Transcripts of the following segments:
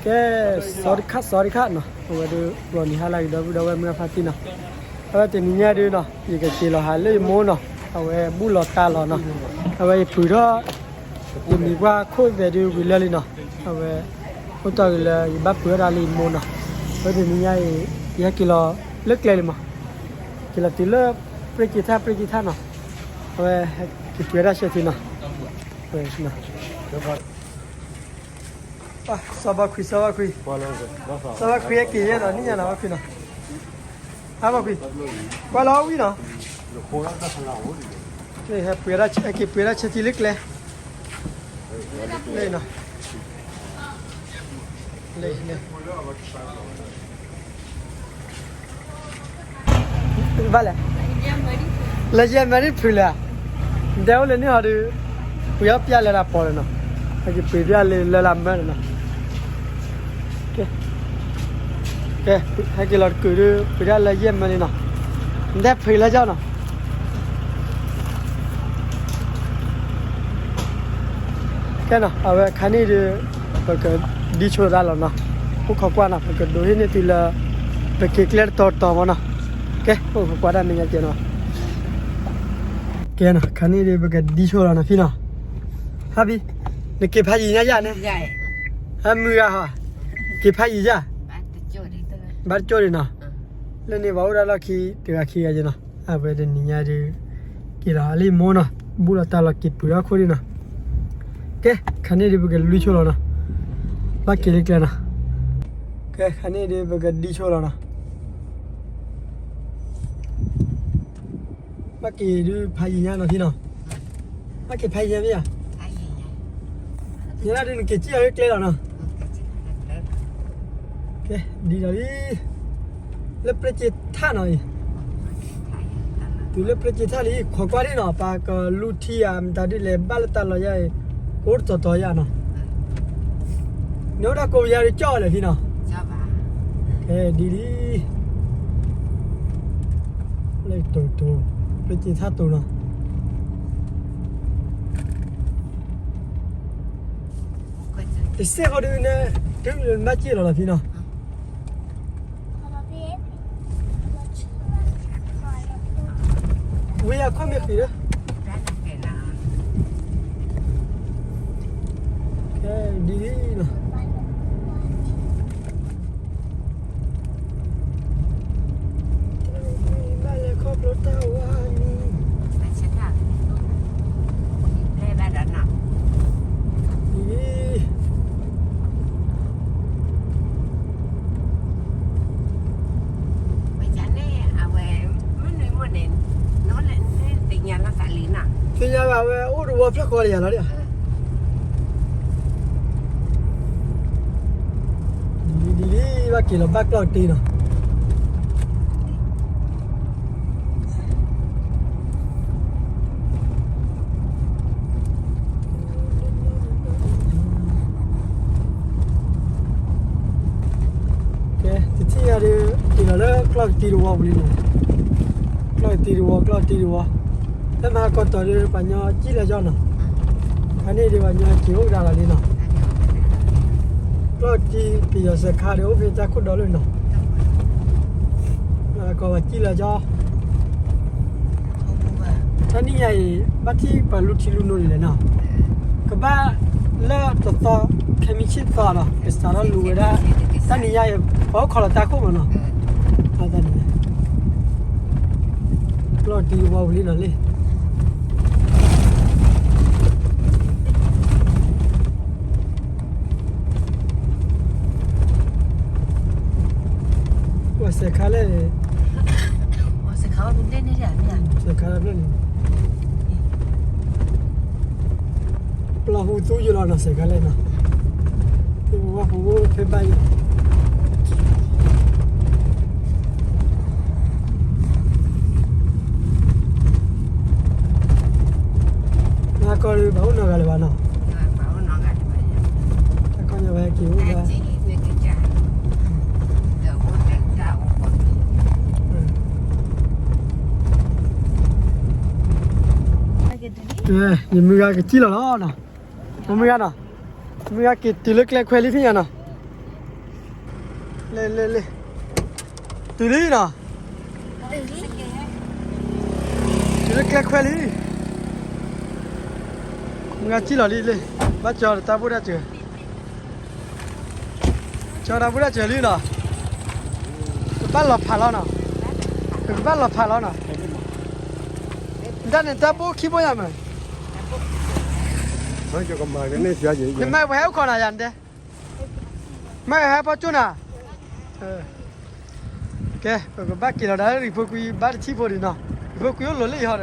ကဲ, စီၤတခါ စီၤတခါနီၤ, အဝဲဒုး ဂီၤနံၤဟါလၢအဂ့ၤ ဒီပုၢ်ဒီဝဲၢ်မုၢ်ဂၢ်ဖါတံၢ်နီၤ, အဝဲတနံၤညါဒုးနီၤ ယကက့ၤလီၤဟးလၢယမိၢ်နီၤ, အဝဲဘူၣ်လီၤတၢ်လီၤနီၤ, အဝဲယပုၤထီၣ် ယမံၤပှၢ်ခိၣ်သဲးဒုးဝံၤလၢလံနီၤ, အဝဲ အိၣ်တီၢ်ဂ့ၤလၢယဘၣ်ပုၤဝဲဒၣ်လၢယမိၢ်နီၤ, အဝဲတနံၤညါအံၤ ယဟဲက့ၤလီၤလၢကျဲလံမး, က့ၤလီၤတုၤလၢ ပြ့က့ထၣ် ပြ့က့ထၣ်နီၤ, အဝဲ က့ၤပှဲၤဒၣ်ဆဲးထံနီၤ, စီၤဘီခွံ စီၤဘီခွံ, စီၤဘီခွံ ဟဲက့ၤယဲၢ်နီၤ နံၣ်ညါနီၤ ဘီခွံနီၤ, ဟါဘီခွံ, ကွၢ်လီၤဝံၤနီၤ, ဟဲပှဲၤဒၣ်ဆဲး ဟဲက့ၤပှဲၤဒၣ်ဆဲးထံလၢကျဲ, လၢနီၤ, လၢ ဘၣ်လဲၣ်, လၢယဲၢ်မၢနံၣ်ဖုးလဲၣ်, ဒဲအိၣ်လၢန့ၣ်ဟီဒုး, ပှ့ၤအီၣ်ပျၢ်လၢလၢပီၤလၢနီၤ, ဟဲက့ၤပှ့ၤပျၢ်လၢလၢလၢမၢလၢနီၤ, ကဲ, ကဲ, ဟဲက့ၤလီၤတကုာ်ဒုး ပှ့ၤဒၣ်လၢယဲၢ်မၢလံနီၤ, ဒဲဖုးလၢယီၤနီၤ ကဲနီၤ အဝဲခါန့ၣ်ဒုး ပကဒံဆိတၢ်လီၤနီၤ, အိၣ်ခိးကွၢ်နီၤ ပကဒိးဟ့ၣ်န့ၢ်သုလၢ ပက့ၤကျဲတတီၤတီၤမးနီၤ, ကဲ အိၣ်ခိးကွၢ်တၢ်မဲာ်ညါကဲနီၤ, ကဲနီၤ ခါန့ၣ်ဒုး ပကဒံဆိလီၤနီၤ ဖံနီၤ, ဟါဖံ, နက့ၤဖးယံၤညါယၤန့ၣ်, ဟဲမုၢ်ဂၤဟီ, က့ၤဖးယံၤယၤ, ဘၣ်တကၠိၣ်ဒံးနီၤ, လၢန့ၣ်ပှၤအိၣ်ဒၣ်လီၢ်ခံ တဂၤခံဂၤယဲနီၤ, အဝဲတနံၤညါဒုး က့ၤလီၤလံမိၢ်နီၤ, ဘူၣ်လီၤတၢ်လီၤက့ၤပုၤထီၣ်ခိၣ်ဒံးနီၤ, ကဲ ခါန့ၣ်ဒုး ပကလွံၢ်ဆိလီၤနီၤ, ဘၣ်က့ၤလၢကျဲနီၤ, ကဲ ခါန့ၣ်ဒုး ပကဒံဆိလီၤနီၤ, ဘၣ်က့ၤဒုးဖးယံၤညါနီၤ ဖံနီၤ, ဘၣ်က့ၤဖးယံၤညါမ့ၢ်ဧါ, ညါဒုး နက့ၤစံၣ်အီၤလၢကျဲလီၤနီၤ, ကဲ ဒ်ဒီးလံ, လၢပြ့က့ထၣ်နီၤအံၤ, တုၤလၢပြ့က့ထၣ်လံ ခိးကွၢ်ဒံးနီၤ ပှၤကလူထံဧါ မတၤဒ်လဲၣ် ဘၣ်လၢတၢ်လီၤယါအံၤ ကအိၣ်တတီၤတီၤယါနီၤ, နအိၣ်ဒၣ်ကိးပယါဒုးကၠီၣ်လဲၣ်ဖံနီၤ, ကဲဒ်လံ, လၢတိၤတိၤ ပြ့က့ထၣ်တိၤနီၤ တစဲးဃီဒုးန့ၣ် တုၤလၢဘၣ်စံၣ်လီၤလီၤဖံနီၤ, ဝံၤအခီၣ်မ့ၢ်ဃံးလၢ, ကဲဒ်လံနီၤ ဘၣ်လဲၤခီဖျိတၢ်ဝါမံၤ, ဘၣ်ဆၣ်တၢ်, ဘၣ်ဒီးနီၤ, အံၤ, ဝဲန့ၣ် အဝဲ မုၢ်နွံမုၢ်န့ၣ် နလဲၤသ့ၣ်ညါလီၤသးလံနီၤ, သ့ၣ်ညါဘၣ်ဝဲအိၣ်တဝီဖျၢၣ်ဃီလၢယၤလီၤဒ်, ဒ်လံ ဘၣ်က့ၤလီၤဘၣ်ကျီၢ်ကတ့နီၤ ကဲ တထံၣ်ညါဒုး က့ၤလီၤလၢကျီၢ်ကတ့တဝီပူၤလံနီၤ, ကျီၢ်ကတ့တဝီ ကျီၢ်ကတ့တဝီ, လၢမဟါကီၢ်တီၤဒုး ပှၤညီစံၣ်လၢကၠီနီၤ, ခါန့ၣ်ဒုး ပှၤညီစံၣ်အိၣ်ကဒါလီၤလံနီၤ, ကျီၢ်ကတ့ပယီၤစဲးခါဒီး အိၣ်ဖဲတၢ်ခိၣ်ဒီလၢနီၤ, ကီးပှၤစံၣ်လၢကၠီ တနံၤညါအံၤ ဘၣ်ထံၣ်ပှၤလူထံလူနိဒ်လဲၣ်နီၤ, ကဘၣ်လၢတသီ ခဲမံဆံၣ်သီနီၤ ကစးထီၣ်လူၤဝဲဒၣ်, တနံၤညါအံၤ ပှၤအိၣ်ခိးလီၤတၢ်ခိၣ်မးနီၤ, တနံၤညါ ကျီၢ်တံၤဝီဝံၤလံနီၤလံ ပှၤစဲးခါလဲၣ်န့ၣ်, စဲးခါန့ၣ်, ပျီၢ်ဟူသူယလီၤနီၤ စဲးခါလဲၣ်နီၤ, သ့ၣ်ဝဲဟူဖဲဘၣ်ယီၤ နၤကီၢ်ဒုး ဘၣ်အိၣ်နီတဂၤလၢၤဘၣ်နီၤ, တၢ်ခီညီဝဲက့ၤအိၣ်ဘၣ်, ယမုၢ်ဂၤကစံၣ်လီၤလီၤနီၤ, မုၢ်ဂၤနီၤ, မုၢ်ဂၤက့ၤတုၤလၢကျဲခွဲလံဖဲညါနီၤ, လ့ လ့ လ့ တုၤလံနီၤ, တုၤလၢကျဲခွဲလံ, မုၢ်ဂၤစံၣ်လီၤလံလ့, ဘၣ်ကၠီတၢ်ဘူၣ်တၢ်စၢၤ, ကၠီတၢ်ဘူၣ်တၢ်စၢၤလံနီၤ, ကဘၣ်လီၤဖးလီၤနီၤ, ကဘၣ်လီၤဖးလီၤနီၤ, ဒၣ်န့ၣ်တၢ်ဘူၣ်ခံဘိယၤမး, နမၤပှဲၤဟဲအိၣ်ခိးနၤယၤန့ၣ်တဲ မ့ၢ်ဟဲပီကၠိၣ်နၤ, ကဲ ပကဘၣ်က့ၤလီၤဒၣ်လၢရံၣ်ဖိကွံဘါတထံၣ်ဖိဒံးနီၤ, ရံၣ်ဖိကွံအိၣ်လီၤလၢယဟီဒီး,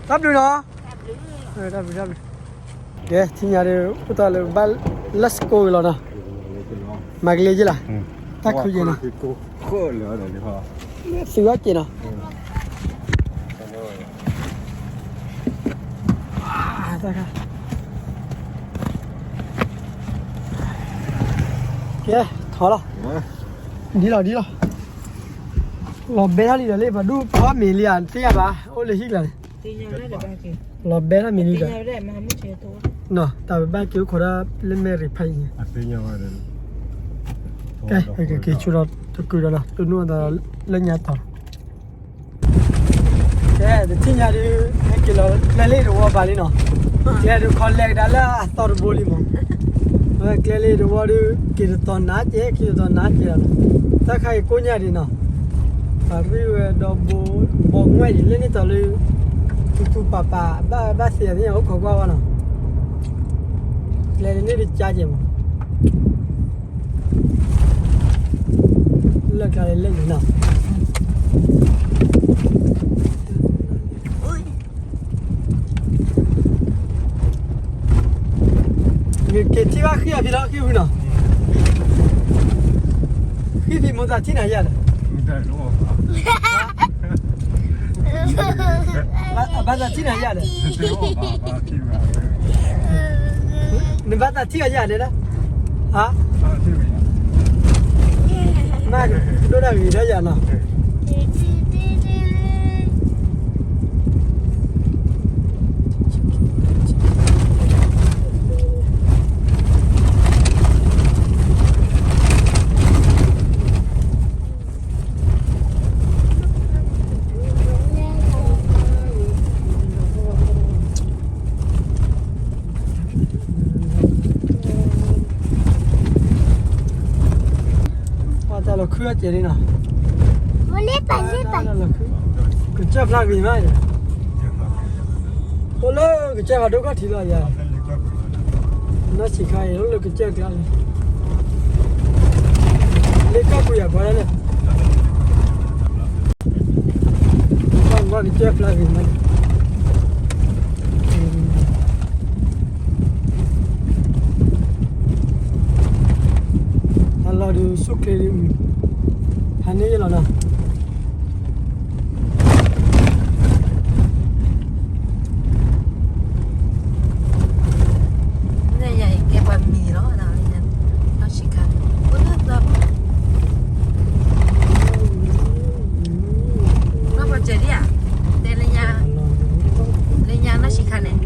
တၢ်ဘျုးနီၤ, တၢ်ဘျုး တၢ်ဘျုး, ကဲ ထံၣ်ညါဒီး အိၣ်တၢ်လၢဘၣ် let's go လီၤနီၤ, မၤကလ့ယ့လၢ်, တၢ်ခုယဲနီၤ, သုဝဲက့ၤနီၤ ကဲ ထီၣ်လီၤ, ဒ်လီၤဒ်လီၤ, လီၤဘဲထီၣ်လံဒီးလ့ ပှၤဒူၣ်ဖီမ့ၤလံဧါ သ့ၣ်ညါဘၣ် အိၣ်လၢဟံၣ်ကျါန့ၣ်, လီၤဘဲထီၣ်မ့ၤလံဒီး, တၢ်ပဘၣ်က့ၤအိၣ်ခိးဒၣ်လၢမဲၢ်ရံၤဖးအံၤန့ၣ်, ကဲ က့ၤဆူဒီးတကုၤဒီးနီၤ တူၢ်နုာ်အသးလၢညါတီၤ ကဲ တထံၣ်ညါဒုး ဟဲက့ၤလီၤကျဲလ့ၣ်တဝီဘၣ်လံနီၤ, ကျဲဒုးခီလဲကဒါလၢအသီတဘိလံမး, ကျဲလ့ၣ်တဝီဒုး က့ၤတတီၤနါကဲ က့ၤတတီၤနါကဲလီၤနီၤ, တၢ်ခါအံၤကိးညါဒံးနီၤ, ပှၤရံၣ်ဝဲဒီးဘိ ဘီမွဲၣ်ဒံးလၢန့ၣ်တီၤလၢ ထူထူပာ်ပာ် ဘၣ်ဘၣ်သ့ၣ်သ့ၣ်ညါအိၣ်ခိးကွၢ်ဝဲနီၤ, ကျဲန့ၣ်တကါကဲမး လၢကျါလၢလၢန့ၣ်နီၤ, နက့ၤထံၣ်ဘၣ်ဃံအဖံလီၤဃံဝံနီၤ, ဃံဖံမိၢ်သးထံၣ်နၤယၤဒီး အဘၣ်သးထံၣ်နၤယၤဒီး, နဘၣ်သးထံၣ်အီၤယၤန့ၣ်လၢ, ဟါ, မ့ၢ်ဒိၣ်ဒၣ်ဂ့ၤဒၣ်ယၤနီၤ ပှၤတၢ်လီၤခုအကဲၤလံနီၤ, ကစၢၢ်ဖျါဂ့ၤမး, အိၣ်လၢကစၢၢ်ဖးဒိၣ်ခီၣ်ထံးလီၤယၤ, နီၢ်ဆံးခါအံၤ အိၣ်လၢကစၢၢ်ကျါလံ, လ့ကီၢ်ပူၤယၤပှၤဒၣ်လဲၣ်, ဘၣ်ကစၢၢ်ဖျါဂ့ၤမး အလီၢ်ဒုးဆူၣ်ချ့ဒုး, ဟးန့ၢ်ယလီၤနီၤ, န့ၣ်ယၤအံၤကဲပှၤမံၤလီၤ, နီၢ်ဆံးခါ, နီၢ်ပှၤစၢၤဒံးဧါ, တဲလၢညါ, လၢညါနီၢ်ဆံးခါန့ၣ်,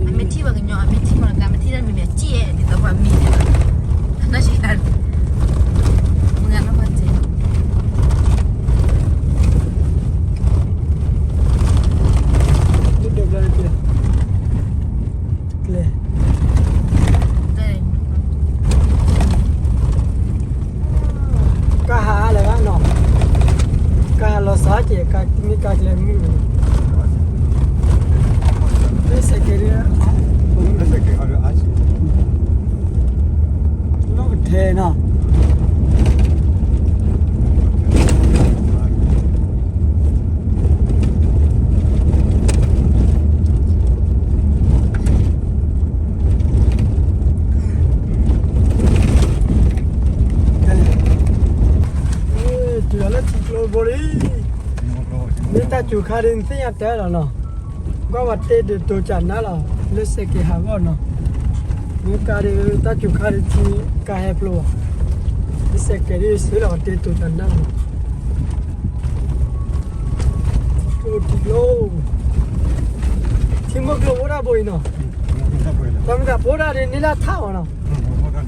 အမ့ၢ်ထံၣ်ပှၤကညီ အမ့ၢ်ထံၣ်မီၢ်တကါ မ့ၢ်ထံၣ်တၢ်မံၤမံၤ အစံၣ်အဲၣ်ဒ်သိးပှၤမံၤန့ၣ်, နီၢ်ဆံးခါန့ၣ်, မုၢ်ဂၤနီၢ်ပှၤစၢၤ ကျဲ ကဟးလၢၤဘၣ်နီၤ, ကဟးလီၤစၢ်က့ၤ မ့ၢ်ကကျဲမုၢ်, လၢစဲးကဲးဒ်, လီၢ်ကထဲနီၤ တုၤလီၤလၢထံကျိဘိလံ, မ့ၢ်တၢ်စူၤခါဒ်နသ့ၣ်ညါတဲလီၤနီၤ, ကွၢ်ဝဲတ့ဒုးတိၤကၢ်နါလီၤ, လၢစဲးကဲးဟးဂီၢ်နီၤ, မ့ၢ်ကါဒ်တၢ်စူၤခါဒ်ထံကါဟဲဖျိဘၣ်, လၢစဲးကဲးဒ်စ့လီၤတ့တိၤကၢ်နါလီၤ, ထံကျိ, ထံမိၢ်ကျိအိၣ်ဒၣ်ဘိအံၤနီၤ, တၢ်မ့ၢ်တၢ်ဖိတၢ်ဒ်န့ၣ်လၢထးအီၤနီၤ, ပံ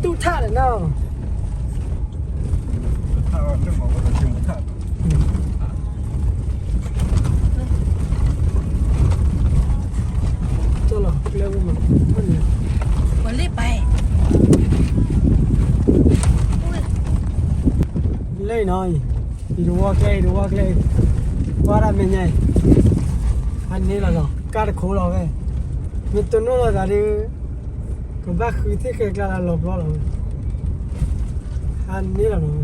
တူၢ်ထးဒီးနီၤ, လၢပၢ်, လၢနီၤ, အံၤတဝီကျဲ အံၤတဝီကျဲ, ကွၢ်ဒၣ်မဲာ်ညါအံၤ, ဖးန့ၢ်လီၤနီၤ, ကါတခိၣ်လီၤဝဲ, မ့ၢ်တနီၣ်လီၤသးဒီး ကဘၣ်ဃုသ့ၣ်ဃဲကျါလၢလီၤပျီလီၤဝဲ, ဖးန့ၢ်လီၤနီၤ,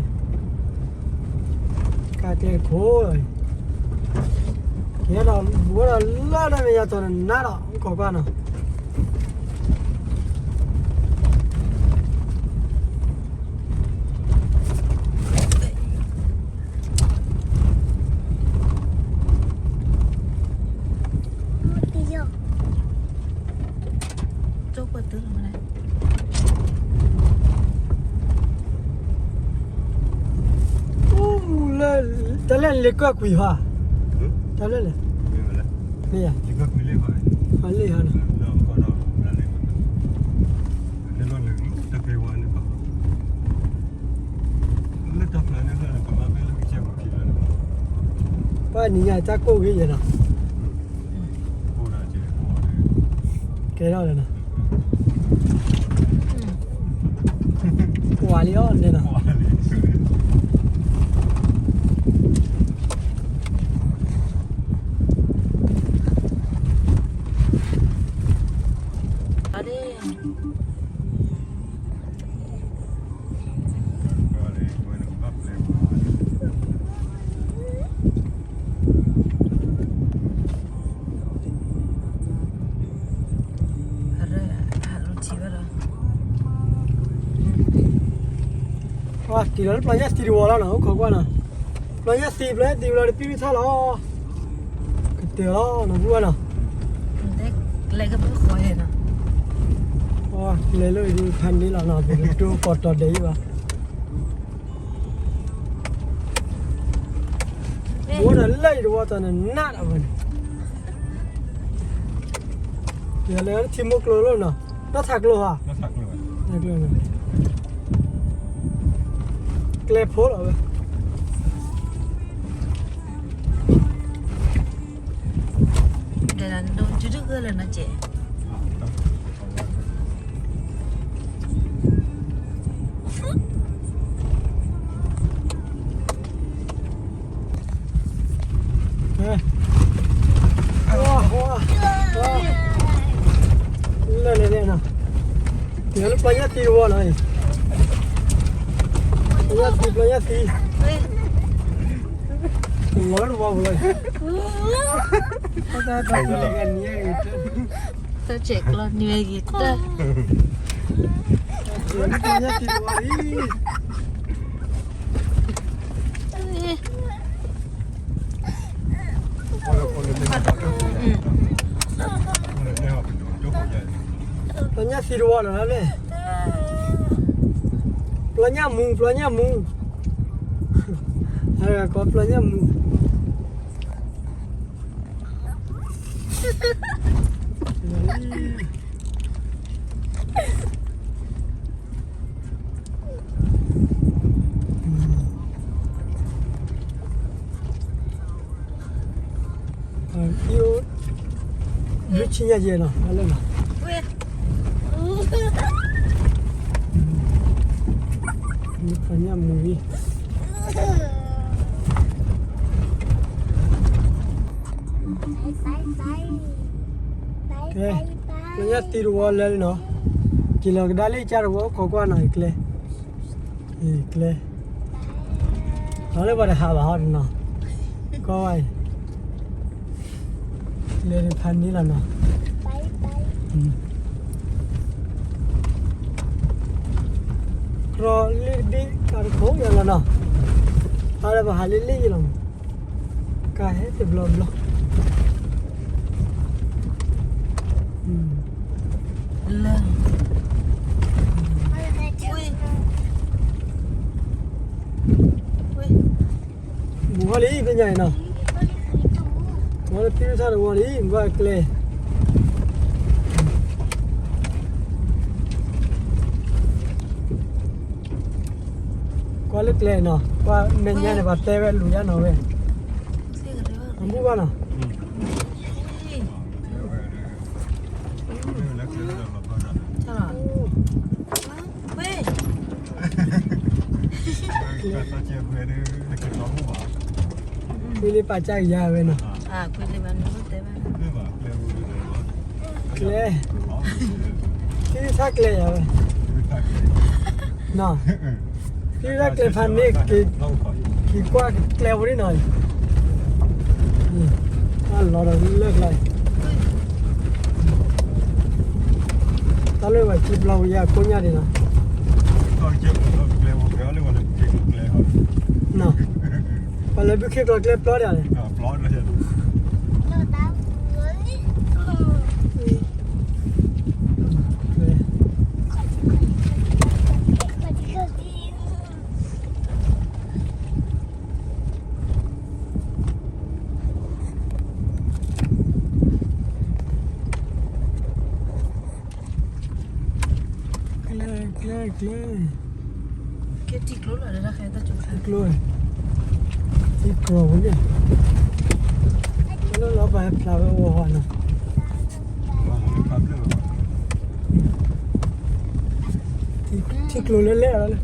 ကါကျဲတခိၣ်လီၤ, ကဲဒီး ဘူးဒီးလၢတၢ်မဲာ်ညါတီၤနနၢ်ဒီး ခိးကွၢ်နီၤ. လၢ တၢ်လၢလ့ၤကၢၢ်ကွံာ်ဟါ, တၢ်လၢလဲၣ်, မ့ၢ်ယၤ, လ့ၤဟါနီၤ, ပှၤနံၤညါတၢ်ကိၢ်ဂ့ၤယဲနီၤ, ကဲထီၣ်လၢနီၤ, ကွၢ်လံအီၤန့ၣ်နီၤ. တံၢ်လီၤလၢပျီညၣ်သံတဝီလီၤနီၤ, အိၣ်ခိးကွၢ်နီၤ, ပျီညၣ်သံပျီညၣ်သံဝဲလီၤတပံၢ်မ့ၢ်ထီၣ်လီၤ, ကတၢၢ်လီၤနီၤ ဘူၣ်ဘၣ်နီၤ, လဲၤလၢအံၤဒုးဖးန့ၢ်လီၤနီၤ, ပကတိၤကီၢ်တီၤဒဲးအံၤဘၣ်. ဝဲဒီးလၢအံၤတဝီတီၤန့ၣ် နးဒၣ်ဝဲန့ၣ်, ယလဲၤထံမိၢ်ကျိၤလီၤနီၤ, နီၢ်ထးကျိၤဧါ, ကျဲဖိလီၤဝဲ, ဒိးတုၤတဂၢၢ်လၢနီၤကဲး. လၢန့ၣ်န့ၣ်နီၤ, ယလၢပျီညၣ်သံတဝီနီၤ, ပျီညၣ်သံ ပျီညၣ်သံ, လီၤတဝီပူၤလီၤ, တၢ်စဲးကျီနံၤဝဲဂ့ၤတၢ်, ပျီညၣ်သံတဝီလံ. ပျီညၣ်သံတဝီနီၤလဲၣ်, ပျီညၣ်မူ ပျီညၣ်မူ, ကိးပျီညၣ်မူ, ဘျုးဆံညါယဲၢ်နီၤ, ပျီညၣ်မူ, ကဲ, ပျီညၣ်သံတဝီလၢနီၤ, က့ၤလီၤကဒါလၢကၠၢ်တဝီ အိၣ်ခိးကွၢ်နီၤ ယကျဲ, ယကျဲ, ဟီလၢပှၤတဟးဘၣ်ဟီတနီၤ, ကွၢ်ဝဲအံၤ, လဲၤဖးန့ၢ်လီၤနီၤ, ကြီလ့ၣ်တဘ့ၣ် ကးတခိၣ်ယၤလီၤနီၤ, ဟီလၢပှၤဟးလ့ၣ်လ့ၣ်ယလီၤ, ကးဟဲတဘျီဘျီ, လၢ ဘူးဟီလံ ပညါအံၤနီၤ, ဝဲလၢပံၢ်ထၣ်တဝီလံ ဘၣ်ကျဲ, လၢကျဲနီၤ, ပှၤမဲာ်ညါန့ၣ် ပှၤတဲဝဲလူၤယါနီၤဝဲ, အဘူၣ်ဘၣ်နီၤ, ဝဲလၢပာ်ကၢ်ကယၤဝဲနီၤ, ကျဲ သုထါကျဲယၤဝဲ, သုထါကျဲဖးန့ၣ်, က့ၤကွၢ်ကျဲဝဲန့ၣ်နီၤ, လီၤဒီးလၢကျါ, တၢ်လၢပှၤစံပျီဝံၤယၤကိးညါဒံးနီၤ, ပှၤလၢဘုခ့ကျီကျဲပျီဒံးန့ၣ်, ကျဲ ကျဲ ကျဲ, ကျိ ထံကျိၤဝဲန့ၣ်, လၢလီၤပာ်ဟဲဖျါဝဲအီၤဟီနီၤ, ထံကျိၤလၢလဲၣ်လီၤလၢ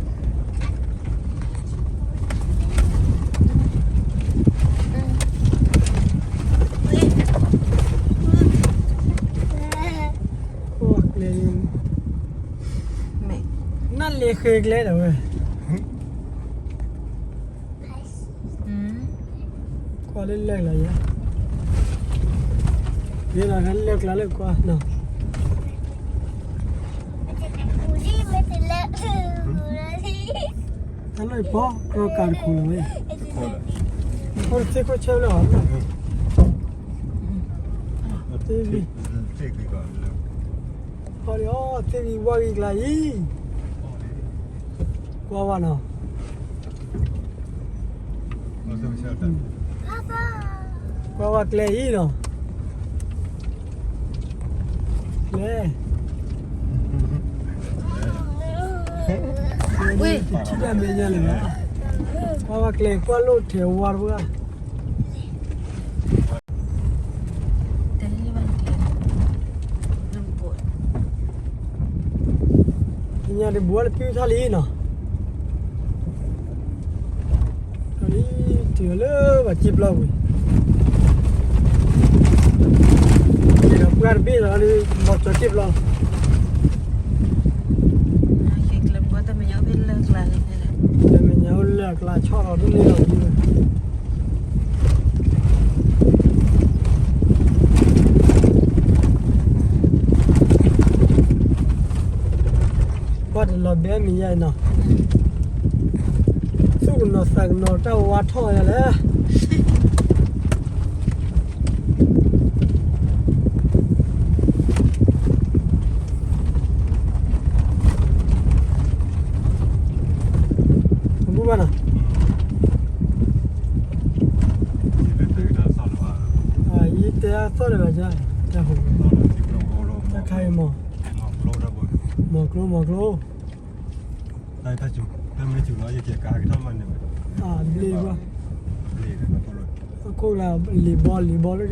ကျဲ, နၢ်လ့ၤဃ့ကျဲဒီးဝဲ, ကွၢ်လၢလၢၢ်လီၤယဲ, ယဲလီၤလၢကျါလၢကွၢ်နီၤ, တၢ်လီၢ်အံၤပီ ကြၢးကးတခူလီၤဝဲ, အိၣ်သ့ၣ်ခိၣ်ဆၢလၢအီၤ, သ့ၣ်ဝံၤ, အီၤဒ်အီၤ သ့ၣ်ဝံၤဝါဂ့ၤကျါအံၤ, ကွၢ်ဝဲနီၤ, ကွၢ်ဝဲကျဲအံၤနီၤ, ကျဲ, ထံၣ်တၢ်မဲာ်ညါလၢၤဘၣ်, ကွၢ်ဝဲကျဲ ကွၢ်လိၣ်ထဲဝါတပှၢ် ညါတဘိလၢပျုၢ်ထါလံနီၤ, လံ တုၤလၢပှၤစံပျီဝံၤ, ဒီးပှၢ်တဘ့ၣ်လီၤလံ, ဘီကၠီစံပျီ, တၢ်မဲာ်ညါအိၣ်လၢအကျါ ဆီၣ်လီၤဒ်န့ၣ်လီၤဒ်န့ၣ် ပှၤတလီၤဘဲမံၤယါအံၤနီၤ, သူၣ်ကနီၤသးကနီၤတၢ်ဝါထီၣ်ယါလဲၣ်. အဘူၣ်ဘၣ်နီၤ, ယတဲအသီၣ်လၢၤဘၣ်, တၢ်ခါအံၤမး, မီၤကျိ မီၤကျိ, တၢ်မ့ၢ်စူၤလီၤ ယကဲကါကထီၣ်မးန့ၣ်, ဘျ့ဘၣ်, အခိၣ်လၢလံၤဘီလံၤဘီလၢ လၢ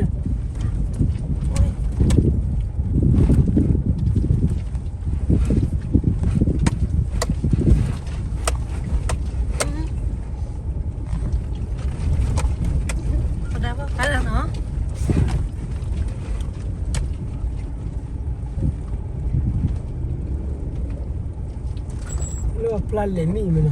ပျၢ်လဲၤမ့ၢ်မ့ၢ်နီၤ.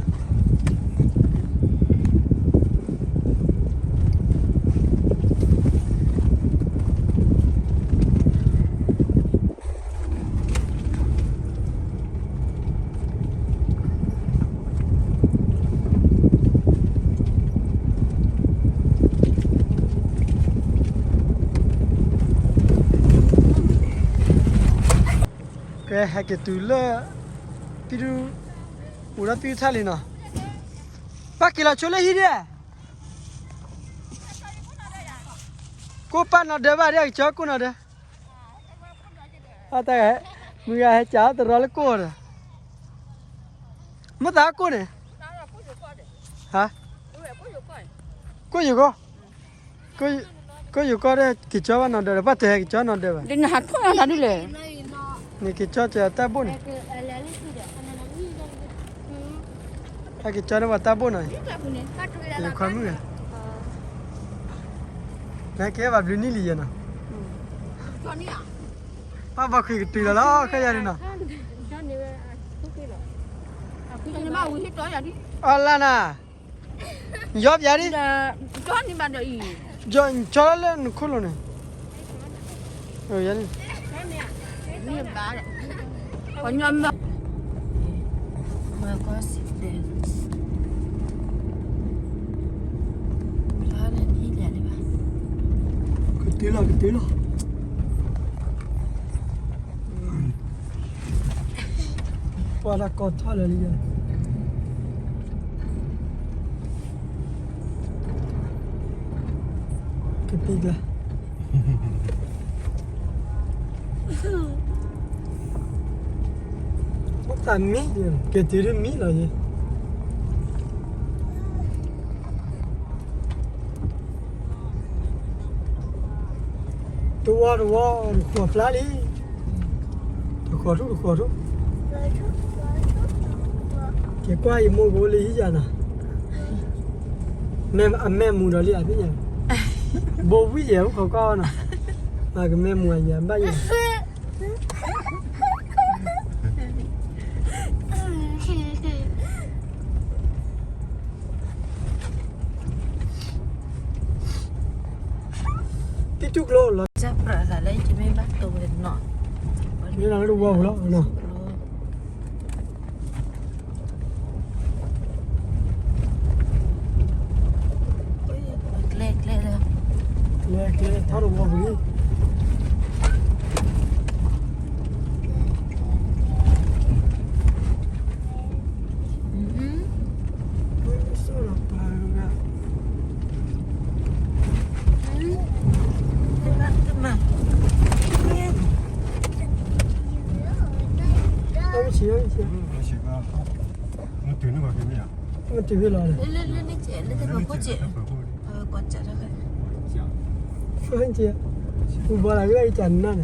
ကဲ ဟဲက့ၤတုၤလၢ ပံဒူ အိၣ်ဒီးပံထါလံနီၤ, ဘၣ်က့ၤလီၤဆိလၢဟံၣ်ဒဲး, ကိၢ်ပာ်နီၤဒဲးဘၣ်ဒဲး ကစၢ်ကိၢ်နီၤဒဲး, အတၢ်ဂၤ မုၢ်ဂၤဟဲကၠးတရီလၢကိၢ်ဒီး, မ့ၢ်သးကိၢ်န့ၣ်, ဟါ, ကိၣ်ယိၤကီၢ်, ကိၣ်ယိၤကီၢ်ဒီး က့ၤကၠီဘၣ်နီၢ်ဒၢးဒီး ဘၣ်တဲဟဲက့ၤကၠီနီၢ်ဒၢးဘၣ်, ဒ်နဟးထီၣ်နၤတၢ်ဒ်လဲၣ်, နက့ၤကၠီကတၢ်ဘိၣ်န့ၣ်, ဟဲက့ၤကၠီန့ၣ်ပှၤတၢ်ဘိၣ်နီၤ, ခွါမုၣ်, နက့ၤဘၣ်ဘျုးနံၣ်လံယဲနီၤ, ပၢ်ဘီခွံကတုၤလီၤလီၤ ခဲယၤန့ၣ်နီၤ, အလါနၤ ယီပျးဒ်, ကၠီလၢနခိၣ်လိၤန့ၣ်, ယၤန့ၣ်, ကတုၤလီၤ ကတုၤလီၤ ပှၤတၢ်ကီထီၣ်လၢာ်လံ, ကပံကျါ, အိၣ်သးမံ, က့ၤတုၤဒ်မံလီၤယဲ တဝီတဝီ, တဃီၤဖျါလံ, တဃီၤထူၣ်တဃီၤထူၣ်, က့ၤကွၢ်ယမိၢ်ကအိၣ်လၢဟံၣ်ယၤနီၤ, အမဲာ်မူဒီးလံအသ့ၣ်ညါ, ဘိဝံၣ်ယဲၢ်အိၣ်ခိးကွၢ်အီၤနီၤ, မၤကမဲာ်မူအယၤဘၣ်ယဲၢ် တံတူၢ်ကျိလီၤ, မ့ၢ်လီၤလၢတဝီပူၤလီၤ, ကျဲကျဲလၢ, ကျဲကျဲထီၣ်တဝီပူၤလံ မ့ၢ်တုၤလီၤ, လၢလၢလၢလၢ, ပူၤဘီလၢကလၢကနၣ်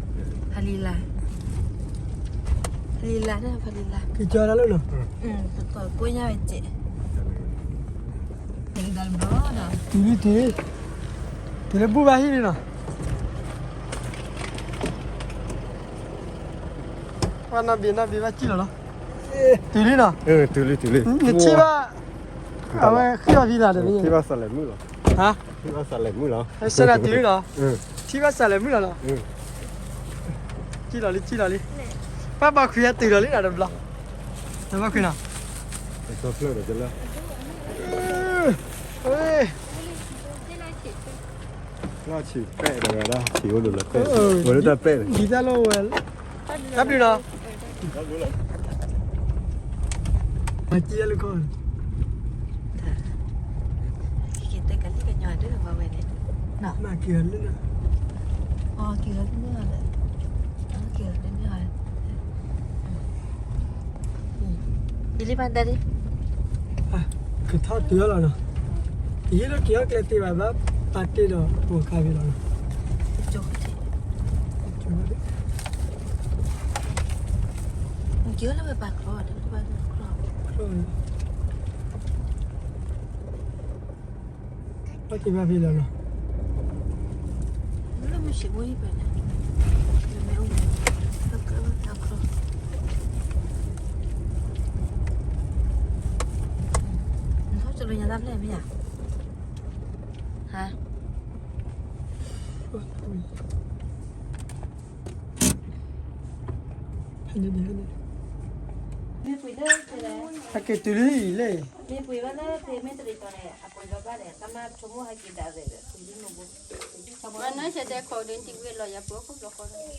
န့ၣ်, ဖးလံၤလါ, ဖးလံၤလါန့ၣ် ဖးလံၤလါ, ကကၠီတၢ်လၢနီၤ, ကိးညါဝဲစဲး, တုၤလံတုၤလံ, တုၤလၢဘူၣ်ဘၣ်ဟံၣ်လံနီၤ, ဘၣ်နီၢ်ဘ့ၣ်နီၢ်ဘ့ၣ်ဘၣ်စံၣ်လီၤလီၤ, တုၤလံနီၤ, နထံၣ်ဘၣ်, အဝဲဃ့ၢ်အီၤဖံလၢ်ဒီး, ထံၣ်ဘၣ်စးလဲၤမုၣ်လီၤ, ဟါ, ထံၣ်ဘၣ်စးလဲၤမုၣ်လီၤ, စဲဒၣ်တုၤလံနီၤ, ထံၣ်ဘၣ်စးလဲၤမုၣ်လီၤနီၤ, စံၣ်လီၤလံ စံၣ်လီၤလံ, ပၢ်ဘီခွံဟဲတုၤလီၤလံနီၤတဘျီ, ပၢ်ဘီခွံနီၤ, လီၤဆံးပဲၣ်ဒီးဝဲဒၣ် ဆံးအိၣ်ဒိၣ်လၢပဲၣ်, ဝဲဒၣ်တၢ်ပဲၣ်န့ၣ်, ဒ်တၢ်လီၢ်ဝဲ, တၢ်ဘျုးနီၤ, မၤစံၣ်လၢကီၢ်, က့ၤတဲကလံၣ်ကညီဒ်မၤဝဲန့ၣ်, မၤက့ၤအီၤလၢ, အက့ၤအီၤလၢန့ၣ်, အက့ၤအီၤလၢန့ၣ်, ယလံၣ်ဘၣ်ဒၣ်လံ, ကထီၣ်တုၤအီၤလီၤနီၤ, ယဟ့ၣ်လီၤက့ၤအီၤကျဲတ့ၢ်ဘၣ်ဘၣ်, ပာ်တ့ၢ်ဒီးပှၤခါဖဲလီၤနီၤ, က့ၤလၢဝဲပာ်ချီ, ပာ်တ့ၢ်ဘၣ်ဖဲလီၤနီၤ, လၢမုၢ်ဆ့ၣ်ဖိအံၤဖဲန့ၣ်, မ့ၢ်အိၣ်န့ၣ်, နထီၣ်ကၠိလၢညါတၢ်ဖျဲၣ်မ့ၢ်ဧါ, ဟါ, မ့ၢ်ပှ့ၤလၢ, အက့ၤတုၤလံလဲၣ်, မ့ၢ်ပှ့ၤဘၣ်လၢဖဲမ့ၢ်တရံးကီးန့ၣ် အပှ့ၤလီၤဘၣ်ဒီး တၢ်မၤဆိကမိၣ်ဟဲက့ၤဒၣ်ရဲၣ်ဒီး ပှ့ၤလံမ့ၢ်ဘိ, မၤနၢ်ဆဲးတဲခိးဒုးတံၢ်ဝံၤလီၤယၤပှ့ၤအိၣ်ခိၣ်ဘျီဃီ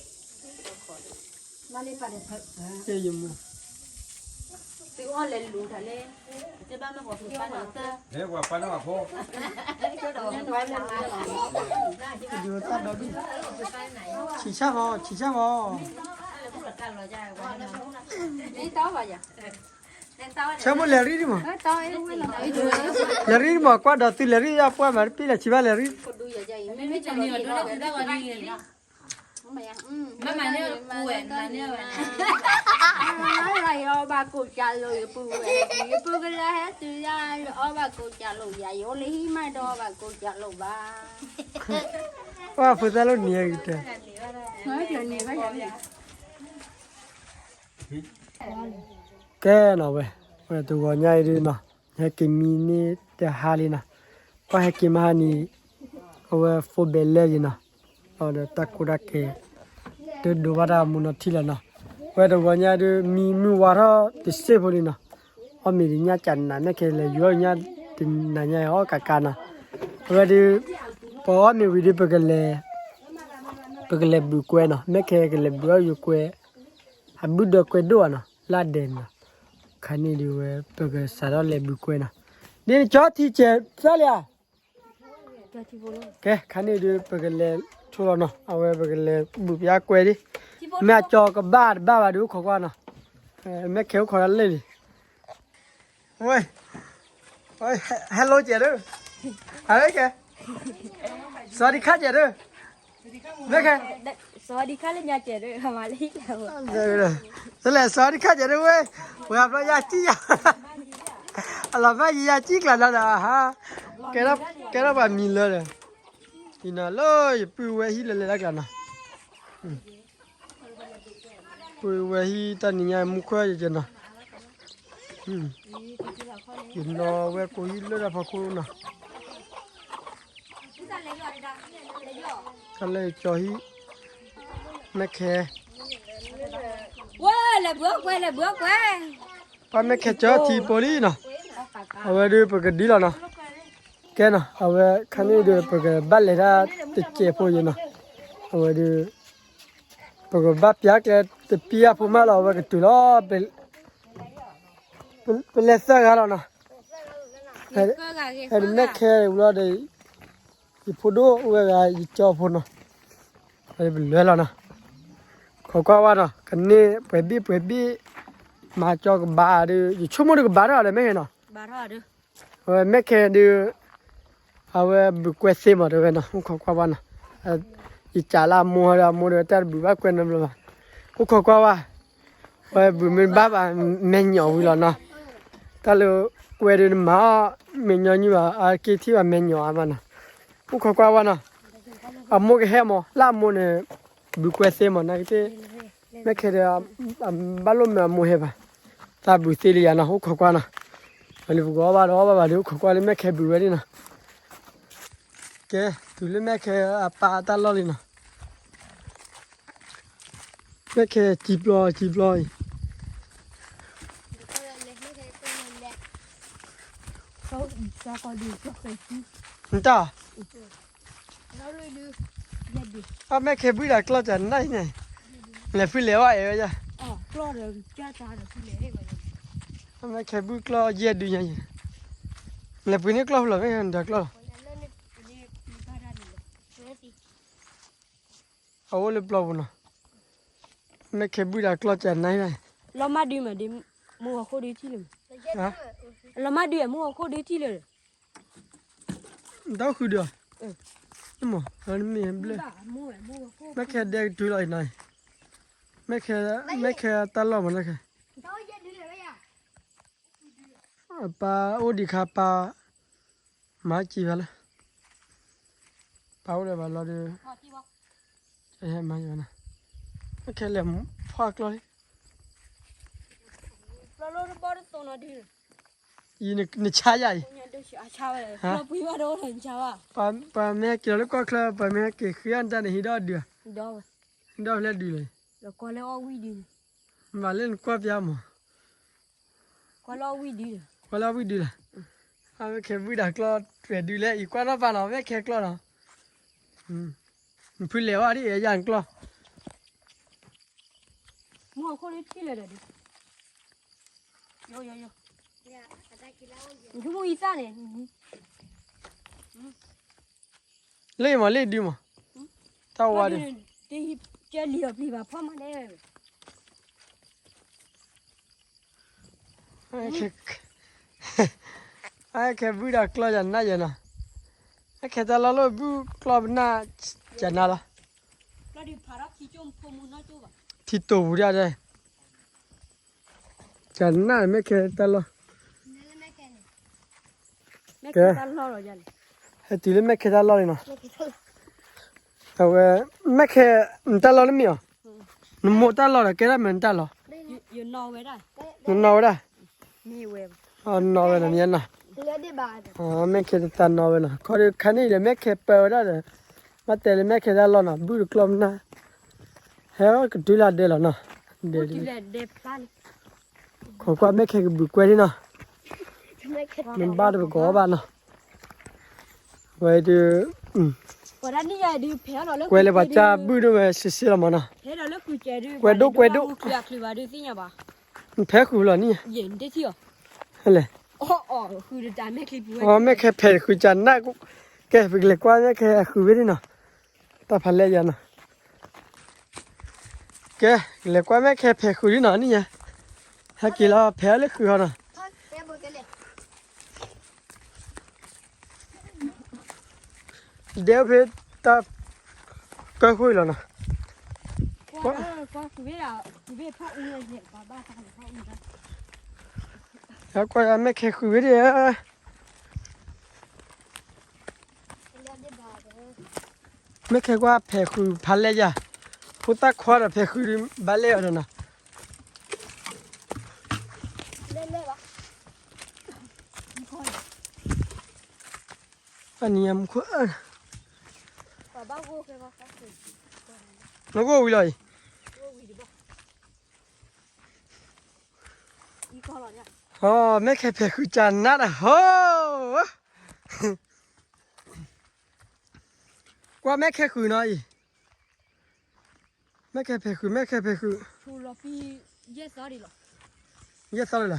ဒီး, မၤလံပာ်ဒီး, ယမၤ, သုအီၣ်လဲၤလူၤတၢ်လဲၣ်, တဘၣ်မ့ၢ်ပှၤဖုပၢ်န့ၣ်, ပှၤပၢ်န့ၣ်ပှၤဖိ ဒုးတၢ်ဒီဒူၣ်, ဆံးဆၣ်မး ဆံးဆၣ်မး, မ့ၢ်တၢ်ဘၣ်ယၤ, ဆၢမိၣ်လဲၤရံၣ်ဒံးမး, လဲၤရံၣ်ဒံးမး ကွၢ်ဒီးသုလဲၤရံၣ်ယပှၢ်မၤတပံၣ်လဲၤဆံးဘၣ်လဲၤရံၣ်, အီၣ်ဘၣ်ကိၣ်ကၢ်လိာ်ယပုၢ်ဝဲၢ်, ယပုၢ်ကလၢဟဲတုၤယၤ ယအီၣ်ဘၣ်ကိၣ်ကၢ်လိာ်ယၤ ယအိၣ်လၢဟံၣ်မးဒီးအီၣ်ဘၣ်ကိၣ်ကၢ်လိာ်ဘၣ်. ပှၢ်ဖိသၣ်လိၣ်နံၤအဂ့ၤတဲ ကဲနီၤဝဲ, ဝဲတဂီၤညါအံၤဒုနီၤ, ဟဲက့ၤမံန့ၢ်တဟါလံနီၤ, ကွၢ်ဟဲက့ၤမဟါနံၤ, အဝဲ phone battery လၢယံၤနီၤ, ဒီးတၢ်ကိၢ်တၢ်ကဲ တဒိးဘၣ်တၢ်မူနီၤထံၣ်လီၤနီၤ, ဝဲတဂီၤညါဒု မံမုၢ်ဝါထီၣ်တစ့ၢ်ဖိလံနီၤ, အီၣ်မ့ၤတညၣ်ကနး မ့ၢ်ခဲလဲၤယူၤအီၣ်ညၣ်တနၤညါအီၣ်ကးကးနီၤ, အဝဲဒု ပအီၣ်မ့ၤဝံၤဒု ပကလဲၤဘုးကွဲနီၤ, မ့ၢ်ခဲကလဲၤဘုးအီၣ်ယကွဲ အဘုၣ်ဒီးကွဲဒိၣ်ဧါနီၤ, လၢဒဲးနီၤ, ခါန့ၣ်ဒုဝဲ ပကစးထီၣ်လဲၤဘုးကွဲနီၤ, ဒ်နကၠီထံကဲးသၣ်လံဧါ, ကဲ ခါန့ၣ်ဒု ပကလဲၤဆိလီၤနီၤ, အဝဲပကလဲၤဘုးပယါကွဲဒ်, မ့ၢ်အကၠီကဘၣ်တဘၣ်ဘၣ်ဒု အိၣ်ခိးကွၢ်နီၤ, မ့ၢ်ခဲအိၣ်ခိးတၢ်လၢလံ ဝဲ, hello ကဲးဒု, အဝဲကဲ, စဝၤဒံခါကဲးဒု, မ့ၢ်ခဲ, စဝၤဒံခါလၢညါကဲးဒု, မၤလၢဟံၣ်လၢ, တလဲၤစဝၤဒံခါကဲးဒုဝဲ, ဝဲအဘျီယၤကံၣ်ယၤ, အလီၤဘၣ်ယၤကံၣ်ကျါနီၤဒီး, ကဲထီၣ်ပှၤမံၤလၢဒီး, အံၤနီၤလၢယပုၢ်ဝဲဟံၣ်လၢလဲၤတၢ်ကျါနီၤ ပုၢ်ဝဲဟံၣ်တၢ်နံၤညါမူခွဲယကနီၤ, ယနီၤဝဲကိးဟံၣ်လၢတၢ်ဖီခိၣ်နီၤ, တၢ်လၢယကၠီဟံၣ်, မ့ၢ်ခဲ, ဝဲလဲၤဘုးကွဲ လဲၤဘုးကွဲ, ပှၤမ့ၢ်ခဲကၠီထံပိာ်လံနီၤ, အဝဲဒုးပကဒ်လီၤနီၤ, ကဲနီၤ အဝဲခါန့ၣ်ဒုး ပကဘၣ်လဲၤတၢ်တစဲးဖိယံၤနီၤ, အဝဲဒုး ပကဘၣ်ပျၢ်ကျဲတပျၢ်ဖိမးလီၤ အဝဲကတုၤလီၤ, ပလဲၤသၢဂၤလီၤနီၤ, ဟဲမ့ၢ်ခဲဝံၤလီၤဒီး ယဖိဒိၣ်ဝဲဂၤ ယကၠီဖိနီၤ, ပလဲၤလီၤနီၤ, ခိးကွၢ်ဝဲနီၤ ကန့ၢ်ပှဲၤဘ့ၣ်ပှဲၤဘ့ၣ်, မၤကၠီကဘၣ်ဒီး ယဆိကမိၣ်ဒုးကဘၣ်ထီၣ်ဒီးမ့ၢ်နီၤ အဝဲမ့ၢ်ခဲဒုး အဝဲဘုးကွဲသ့မးတဲဝဲနီၤ, အိၣ်ခိးကွၢ်ဘၣ်နီၤ, ယကးလၢအမိၢ်ဒီး အမိၢ်ဒီးတၢ်တဘုးဘၣ်ကွဲနီတဘျီဘၣ်, အိၣ်ခိးကွၢ်ဘၣ်, ဝဲဘုးမ့ၢ်ဘၣ်ဘၣ် မဲာ်ညိးဝံၤလီၤနီၤ, တၢ်လၢကွဲဒုးနမၤအီၣ်မဲာ်ညိးညိဘၣ် အက့ၤထံၣ်ဘၣ်မဲာ်ညိးအါမးနီၤ, အိၣ်ခိးကွၢ်ဘၣ်နီၤ, အမိၢ်ကဟဲမး လၢအမိၢ်န့ၣ် ဘုးကွဲသ့မး နာ်က့သ့ၣ်, မ့ၢ်ခဲဒီး အဘၣ်လိၣ်မ့ၢ်အမိၢ်ဟဲဘၣ်, တၢ်ဘုးသ့လံယၤနီၤ အိၣ်ခိးကွၢ်နီၤ, ဝဲလၢပကအီၣ်ဘၣ်ဒီးအီၣ်ဘၣ်ဘၣ်ဒီး အိၣ်ခိးကွၢ်လၢမ့ၢ်ခဲဘုးဝဲလံနီၤ, ကဲ တုၤလၢမ့ၢ်ခဲအပၢ်အတၢ်လီၢ်လံနီၤ, မ့ၢ်ခဲစံပျီစံပျီအံၤ နတၢ်, အမ့ၢ်ခဲဘုၣ်ဒီးကျီၢ်ကနၣ်အံၤန့ၣ်, လဲၤဖုလဲၤဝဲအဲၣ်ဝဲယၤ, အမ့ၢ်ခဲဘုၣ်ကျီၢ်ယဲၢ်ဒုညါအံၤ, လဲၤပှ့ၤန့ၢ်ကျီၢ်ဖဲလဲၣ် မ့ၢ်ဒီးကျီၢ်လီၤ အအိၣ်လၢပျီပူၤနီၤ, မ့ၢ်ခဲဘုၣ်ဒီးကျီၢ်ကနၣ်အံၤ, လီၤမၢ်ဒုမးဒုး, မူဂီၤခိၣ်ဒုးထံၣ်လၢၤ, လီၤမၢ်ဒုးမူဂီၤခိၣ်ဒုးထံၣ်လၢၤ, နတၢ်အိၣ်ဃုာ်ဒီး, မ့ၢ်, မ့ၢ်ခဲဒဲကတုၤလီၤအံၤနီၤ, မ့ၢ်ခဲတၢ်လီၢ်မးနီၤခဲ ပၢ်အိၣ်ဒံးခါပၢ်, မၤစံးဘၣ်လၢ, ပၢ်အိၣ်ဒီးဘၣ်လီၤဒီး, ဟဲမၤယၤနီၤ, ခဲလဲၤဖီၣ်ကျီၢ်လံ, နဆါယၤအံၤ, ပှၤမ့ၢ်ဟဲက့ၤလီၤလၢကီၢ်ချၢ ပှၤမ့ၢ်ဟဲက့ၤဃုအတၢ်န့ၣ် ဟံးဒီးဒုး, ဟံးဒီးဖဲလဲၣ်ဒုးလဲၣ်, မၤလၢနကွၢ်ပျါမး ကွၢ်လီၤဝံၣ်ဒုး, ကွၢ်လီၤဝံၣ်ဒုးလီၤ, အမ့ၢ်ခဲဘုၣ်ဒၣ်ကျီၢ်ထွဲးဒုးလဲၣ် အံၤကွၢ်နီၣ်ပၢ်နီၤ မ့ၢ်ခဲကျီၢ်နီၤ, နဖုလဲၤဝဲဒ်အံၤ ယၤနကျီၢ်, မူခိၣ်လၢထံၣ်လၢၤဒီးဒုး, ယိယိယိ, နထူမူအံသၣ်န့ၣ်, လ့ၣ်မးလ့ၣ်ဒုးမး, တၢ်ဝါဒီး, ကဲလံာ်အပျံၤဘၣ်ဖီၣ်မးလဲၣ်, ခဲ, အခဲဘုၣ်ဒီးကျီၢ်ယၤနးယဲနီၤ, အခဲတၢ်လီၢ်လၢဘုၣ်ကျီၢ်ပနၢ်ယၤနးလီၤ, ထံတိာ်ပူၤဒၣ်ဒဲ, ယၤနးမ့ၢ်ခဲတၢ်လီၢ် ကဲ, ဟဲတုၤလၢမဲၣ်ခဲတၢ်လီၢ်လံနီၤ, အဝဲ, မဲၣ်ခဲ, နတၢ်လီၢ်လၢမ့ၢ်အီၤ, နမိၢ်တၢ်လီၢ်ဒီးကဲဒၣ်မ့ၢ်နတၢ်လီၢ်, နနီၢ်ဝဲဒၣ်, နီၢ်ဝဲဒၣ်, နီၢ်ဝဲနီၤမ့ၢ်နီၤ, မဲၣ်ခဲတၢ်နီၢ်ဝဲနီၤ ခီဒီးခါန့ၣ်ဒီးမဲၣ်ခဲပၢဝဲဒၣ်ဒီး, ဘၣ်တဲလၢမဲၣ်ခဲတၢ်လီၢ်နီၤ ဘုၣ်တကျီၢ်မနၢ်, ဟဲကတုၤလၢဒဲလီၤနီၤ, ဒဲ, ခိးကွၢ်မဲၣ်ခဲကဘုးကွဲဒ်နီၤ, နဘၣ်တပကီၢ်ဘၣ်နီၤ, ဝဲဒုး, ကွဲလၢပှၤကၢ်ဘုၣ်ဒိၣ်ဝဲစ့စ့လီၤမးနီၤ, ကွဲဒိၣ်ကွဲဒိၣ်, ဖဲဃုာ်လီၤန့ၣ်, လဲၣ်, အမဲၣ်ခဲဖဲးဃုာ်ကနၣ်, ကဲပကလဲၤကွၢ်မဲၣ်ခဲဃုာ်ဝဲဒ်နီၤ, တၢ်ဖးလဲၢ်ယၤနီၤ ကဲ, လဲၤကွၢ်မဲၣ်ခဲဖဲးဃုာ်ဒ်နီၤန့ၣ်ညါ, ဟဲက့ၤလီၤဖဲးလၢဃုာ်ဟီနီၤ, ဒဲဖဲတၢ်, ကၢဃုာ်လီၤနီၤ, ဟဲကွၢ်မဲၣ်ခဲဃုာ်ဝဲဒ် မဲၣ်ခဲကွၢ်ဖဲးဃုာ်ဖးလဲၢ်ယၤ, ဖိသၣ်ခွါဒီးဖဲးဃုာ်ဒီးဘၣ်လဲၢ်အီၤဒီးနီၤ, အနံၤမူခိၣ်, နဂိၢ်ဝံၤလီၤအံၤ, မဲၣ်ခဲဖဲးဃုာ်ကနၣ်ဒီးဟီ, ကွၢ်မဲၣ်ခဲဃုာ်နီၤအံၤ, မဲၣ်ခဲဖဲးဃုာ် မဲၣ်ခဲဖဲးဃုာ်, ယဲၢ်သီလီၤ,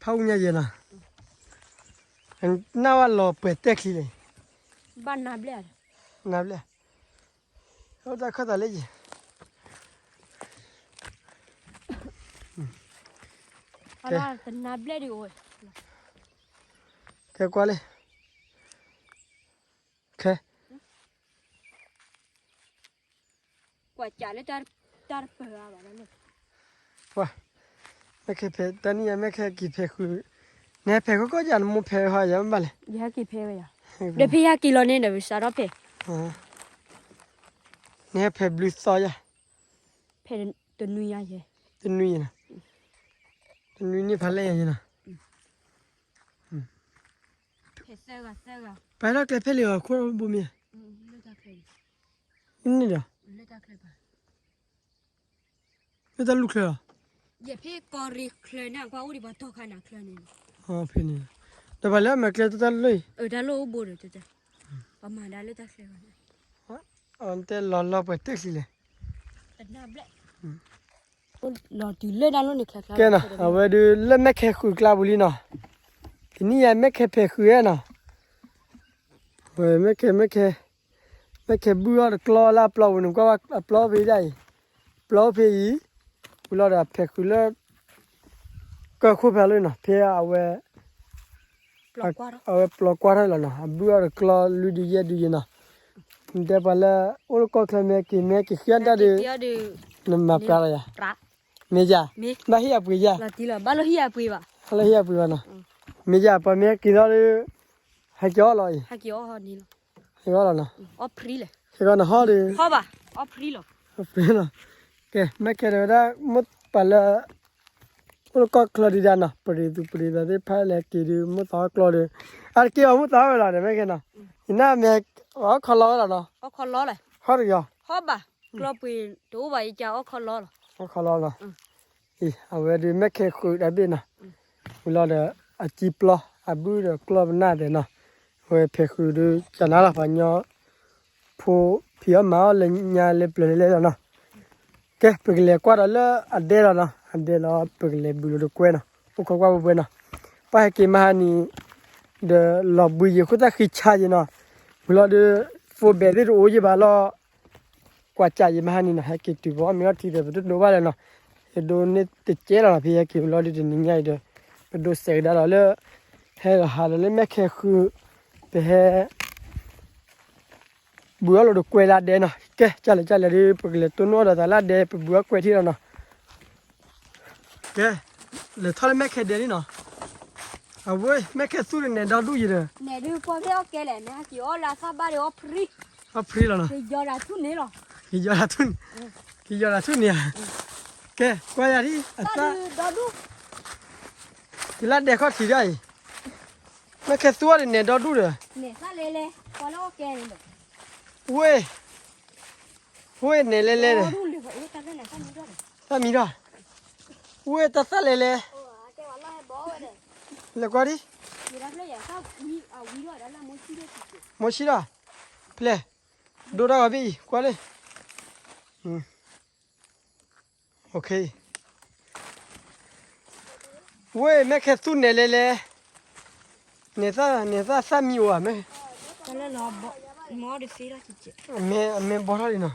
ဖးအူညါယဲနီၤ, နၢ်ဝဲလီၤပှဲၤတဲာ်ချံလံ, ဘၣ်နါဘျဲၣ်, နါဘျဲၣ်, အိၣ်တၢ်ခၢၣ်သးလၢယံၤ, နါဘျဲၣ်ဒ်အိၣ်, ကဲကွၢ်လံ, ခဲ ကွၢ်ကးလၢတၢ်တပၢၢ်အါဘၣ်လၢ, ပှၤ, မဲၣ်ခဲဖဲးတၢ်နံၣ်ယၤ မဲၣ်ခဲက့ၤဖဲးဃုာ်, နဟဲဖဲးဃီကီၢ်ယၤ နမိၢ်ဖဲးဟီယၤမ့ၢ်ဘၣ်လဲၣ်, ယဟဲက့ၤဖဲးဝဲယၤ, ဒီးဖဲယဟဲက့ၤလီၤန့ၣ်ဒီးစးထီၣ်ဖဲး, နဟဲဖဲးဘျုးသီယၤ, ဖဲးတနွံယၤယဲ, တနွံယၤနီၤ, တနွံန့ၣ်ဖးလဲၢ်ယၤယဲနီၤ, ပာ်ထီၣ်ကျဲဖဲလံာ်အီၤခိၣ်ဘိမ့ၢ်, န့ၣ်ဒီး, လၢတၢ်လူၢ်ချၢလီၤ, ယဖဲကီၢ်ရ့ၣ်ချၢန့ၣ် ကွၢ်အိၣ်ဒံးပှၤတီၢ်ခါနၤချၢန့ၣ်, ဖဲန့ၣ်, ဒီးပှၤလၢအမၤကျဲတၢ်လၢ, တၢ်လၢအိၣ်ဘိဒီး, ပှၤမၤဒၣ်လၢတၢ်ချၢ, တဲလီၤလီၤပှဲၤတ့ၢ်ချံလဲၣ်, ကဲနီၤ အဝဲဒုးလၢမဲၣ်ခဲဃုာ်ကျါပူၤလံနီၤ, ကနံၣ်ယၤမဲၣ်ခဲဖဲးဃုာ်ဝဲနီၤ, ဝဲမဲၣ်ခဲ မဲၣ်ခဲ မဲၣ်ခဲဘုၣ်အီၣ်တကျီၢ်လၢအပျီပူၤန့ၣ် ကွၢ်ဝဲအပျီဖဲဒၣ်အံၤ, ပျီဖဲအံၤ, ဝံၤလီၤဒီးဖဲးဃုာ်လၢ ကၢၢ်ခိၣ်ဖဲလီၤနီၤ ဖဲအဝဲ အဝဲပျီကွၢ်ထီၣ်လီၤနီၤ အဘုၣ်အီၣ်တကျီၢ်လွံၢ်ဒုယဲၢ်ဒုယဲၢ်နီၤ, တဲပှၤလၢ အိၣ်လၢကီၢ်ချၢမ့ၢ်က့ၤ မ့ၢ်က့ၤဃံအီၣ်တၢ်ဒီး နမၤပြးလီၤယၤ, မ့ၢ်ယၤ, ဘၣ်ဟ့ၣ်အပှ့ၤယၤ, ဘၣ်လၢဟ့ၣ်အပှ့ၤဘၣ်, မ့ၢ်ယၤ ပှၤမ့ၢ်က့ၤလီၤဒီး ဟဲက့ၤအီၣ်လီၤအံၤ, ဟဲက့ၤအီၣ်လီၤနီၤ, ဟဲက့ၤအီၣ်လီၤနီၤ, အီၣ်ဖရံလီၤ, ကဲ မ့ၢ်ကဲဒီးဝဲဒၣ် မိၢ်ပှၢ်လၢ အိၣ်လၢကီၢ်ချၢဒံးဒၣ်နီၤ ပရံးသူပရံးသးသ့ၣ်တဖၣ်လဲၤက့ၤဒုး မိၢ်သးအီၣ်ကျီဒီး အတက့ၢ်အီၤမိၢ်သးဝဲလီၤန့ၣ် မ့ၢ်ကဲနီၤ, ယနၢ်မ့ၢ် အီၣ်ခီလီၤဝဲလီၤနီၤ, ဟီၣ်တဂ့ၤ, ဟီၣ်ဘၣ်, ကျီပှ့ၤတအိၣ်ဘၣ်ယကအိၣ်ခီလီၤလီၤ, အီၣ်ခီလီၤလီၤ, အဝဲဒုးမ့ၢ်ကဲဃုာ်တၢ်ဘ့ၣ်နီၤ, ဝံၤလီၤဒီး အကံပျီ အဘုၣ်ဒီးကျီၢ်ပနၢ်ဒဲးနီၤ, အဝဲဖဲးဃုာ်ဒုး ကနၣ်လီၤပှၤညီ ဖိဖံးအီၣ်မၤအီၣ်လၢညါလၢပျၢၤလဲၤလဲၤလီၤနီၤ, ကဲ ပကလဲၤကွၢ်ဒီးလၢအဒဲလီၤနီၤ အဒဲလီၤ ပကလဲၤဘုးလိာ်တကွဲနီၤ အိၣ်ခိးကွၢ်ပှဲၤပှဲၤနီၤ, ပၢ်ဟဲက့ၤမဟါနံၤ ဒီးလီၤဘှံးယံာ်ဃိသၣ်ဃံဆါယံာ်နီၤ, ဝံၤလီၤဒီး ဖိဘဲးသ့ၣ်တအိၣ်ယံာ်ဘၣ်လီၤ, ကွၢ်ကးယံာ်မဟါနံၤနီၤ ဟဲက့ၤတုၤပအီၣ်မ့ၤအီထံဒီး ပတဒိးဘၣ်လဲၣ်နီၤ, ပဒိးန့ၢ်တကဲလီၤနီၤ ဖဲဟဲက့ၤလီၤဒ်တနံၤညါအံၤဒီး ပဒိးစဲးကဒါလီၤလၢ ဟဲလီၤဟးလီၤလၢမဲၣ်ခဲဃု ပဟဲ ဘုးအီၣ်လိာ်ဒီးကွဲးလၢဒဲနီၤ ကဲ ကၢ်လဲၣ်ကၢ်လဲၣ်ဒီး ပကလဲၤတိၢ်နီၣ်ဒီးသးလၢဒဲ ပဘုးအီၣ်ကွဲးထံၣ်လီၤနီၤ ကဲ လဲၤထီၣ်လၢမဲၣ်ခဲဒဲလံနီၤ အဝဲ မဲၣ်ခဲသူၣ်န့ၣ်နဲၣ်ဒီဒူၣ်ယံၤဒီး နဲၣ်ဒုးပှၤဖဲအီၣ်ကဲလဲၣ် မ့ၢ်ဟဲက့ၤအီၣ်လၢအသၣ်ဘၣ်ဒီးအီၣ်ဖရံ အီၣ်ဖရံလီၤနီၤ ကယီၤဒၣ်ထူၣ်န့ၣ်လီၤ ကယီၤဒၣ်ထူၣ် ကယီၤဒၣ်ထူၣ်န့ၣ်ဧါ ကဲ ကွၢ်ယၤဒ် အသၣ် ဒီဒူၣ် ယလၢဒဲခီၣ်ထံးဒၣ်အံၤ မဲၣ်ခဲသူၣ်အီၣ်န့ၣ်နဲၣ်ဒီဒူၣ်ဒီး နဲၣ်သၣ်လဲလဲ ပှၤလၢအီၣ်ကဲန့ၣ်ဒီး ဝ့ၢ် ဝ့ၢ်နဲၣ်လဲလဲဒီး ဒီဒူၣ်လၢအအိၣ်တၢ်ဖဲန့ၣ် သၣ်မံထီၣ် သၣ်မံထီၣ် ဝ့ၢ်တၢ်သၣ်လဲလဲ လဲၤကွၢ်ဒ် မိၤဆံထီၣ် ဖျဲၣ် ဒိတၢ်ဂီၤဘ့ၣ်အံၤ ကွၢ်လၢ ဝ့ၢ်မဲၣ်ခဲသူၣ်နဲၣ်လဲလဲ နဲၣ်သၣ် နဲၣ်သၣ်သၣ်မံအိၣ်ဧါ မဲၣ် အမဲ အမဲဘီထီၣ်လံနီၤ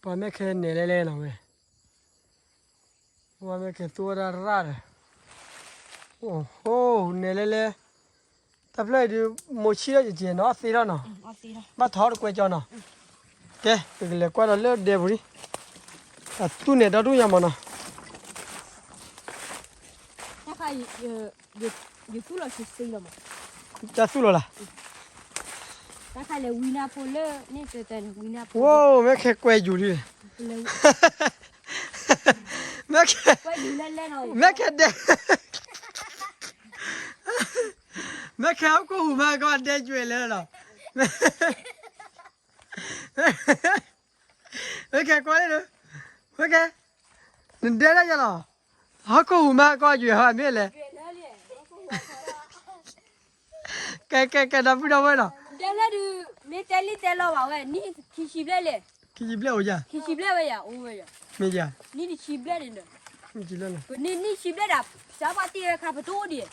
ပှၤမဲၣ်ခဲနဲၣ်လဲလဲနီၤဝဲ ပှၤမဲၣ်ခဲသူၣ်ဝဲဒၣ်ရၣ်ဒီး အိၣ်ဟိ နဲၣ်လဲလဲ တၢ်ဖျၢၣ်အံၤဒုး မိၤဆံထီၣ်ကကဲနီၤ အီၣ်သ့ထီၣ်နီၤ ဘၣ်ထီၣ်တကွဲကၠီနီၤ ကဲ ပကလဲၤကွၢ်ဒီးလၢဒဲပူၤလံ အသူၣ်နဲၣ်ဒီဒူၣ်ညါမးနီၤ တၢ်သူၣ်လီၤလၢ တၢ်ခါလဲၤဝံနၢ်ဖိလၢန့ၣ် ဝိ မဲၣ်ခဲကွဲယူၤလံ မဲၣ်ခဲ မဲၣ်ခဲဒဲ မဲၣ်ခဲဟီၣ်ခိၣ်ဟူးမးကီၢ်ဒဲကွဲလဲၣ်လီၤ မဲၣ်ခဲကွဲလၢ မဲၣ်ခဲ နဒဲဒၣ်ယၤလီၤ ဟီၣ်ခိၣ်ဟူးမးကီၢ်ကွဲဟီမ့ၢ်လဲၣ် ကဲ ကဲ ကဲ ဒီပုၢ်ဒီဝဲၢ်နီၤ ဒဲလၢဒုး မ့ၢ်တဲလံတဲလီၤဘၣ်ဝဲ နံၣ်ခံဆံဘျဲၣ်လဲၣ် ခံဆံဘျဲၣ်အိၣ်ယၤ ခံဆံဘျဲၣ်ဝဲယၤ အိၣ်ဝဲယၤ မ့ၢ်ယၤ နံၣ်တဆံဘျဲၣ်န့ၣ်ဒီး နံၣ်တဆံဘျဲၣ်ဒၣ် စၢ်ပှၤတ့ၢ်ဝဲခါပတိၣ်ဒံး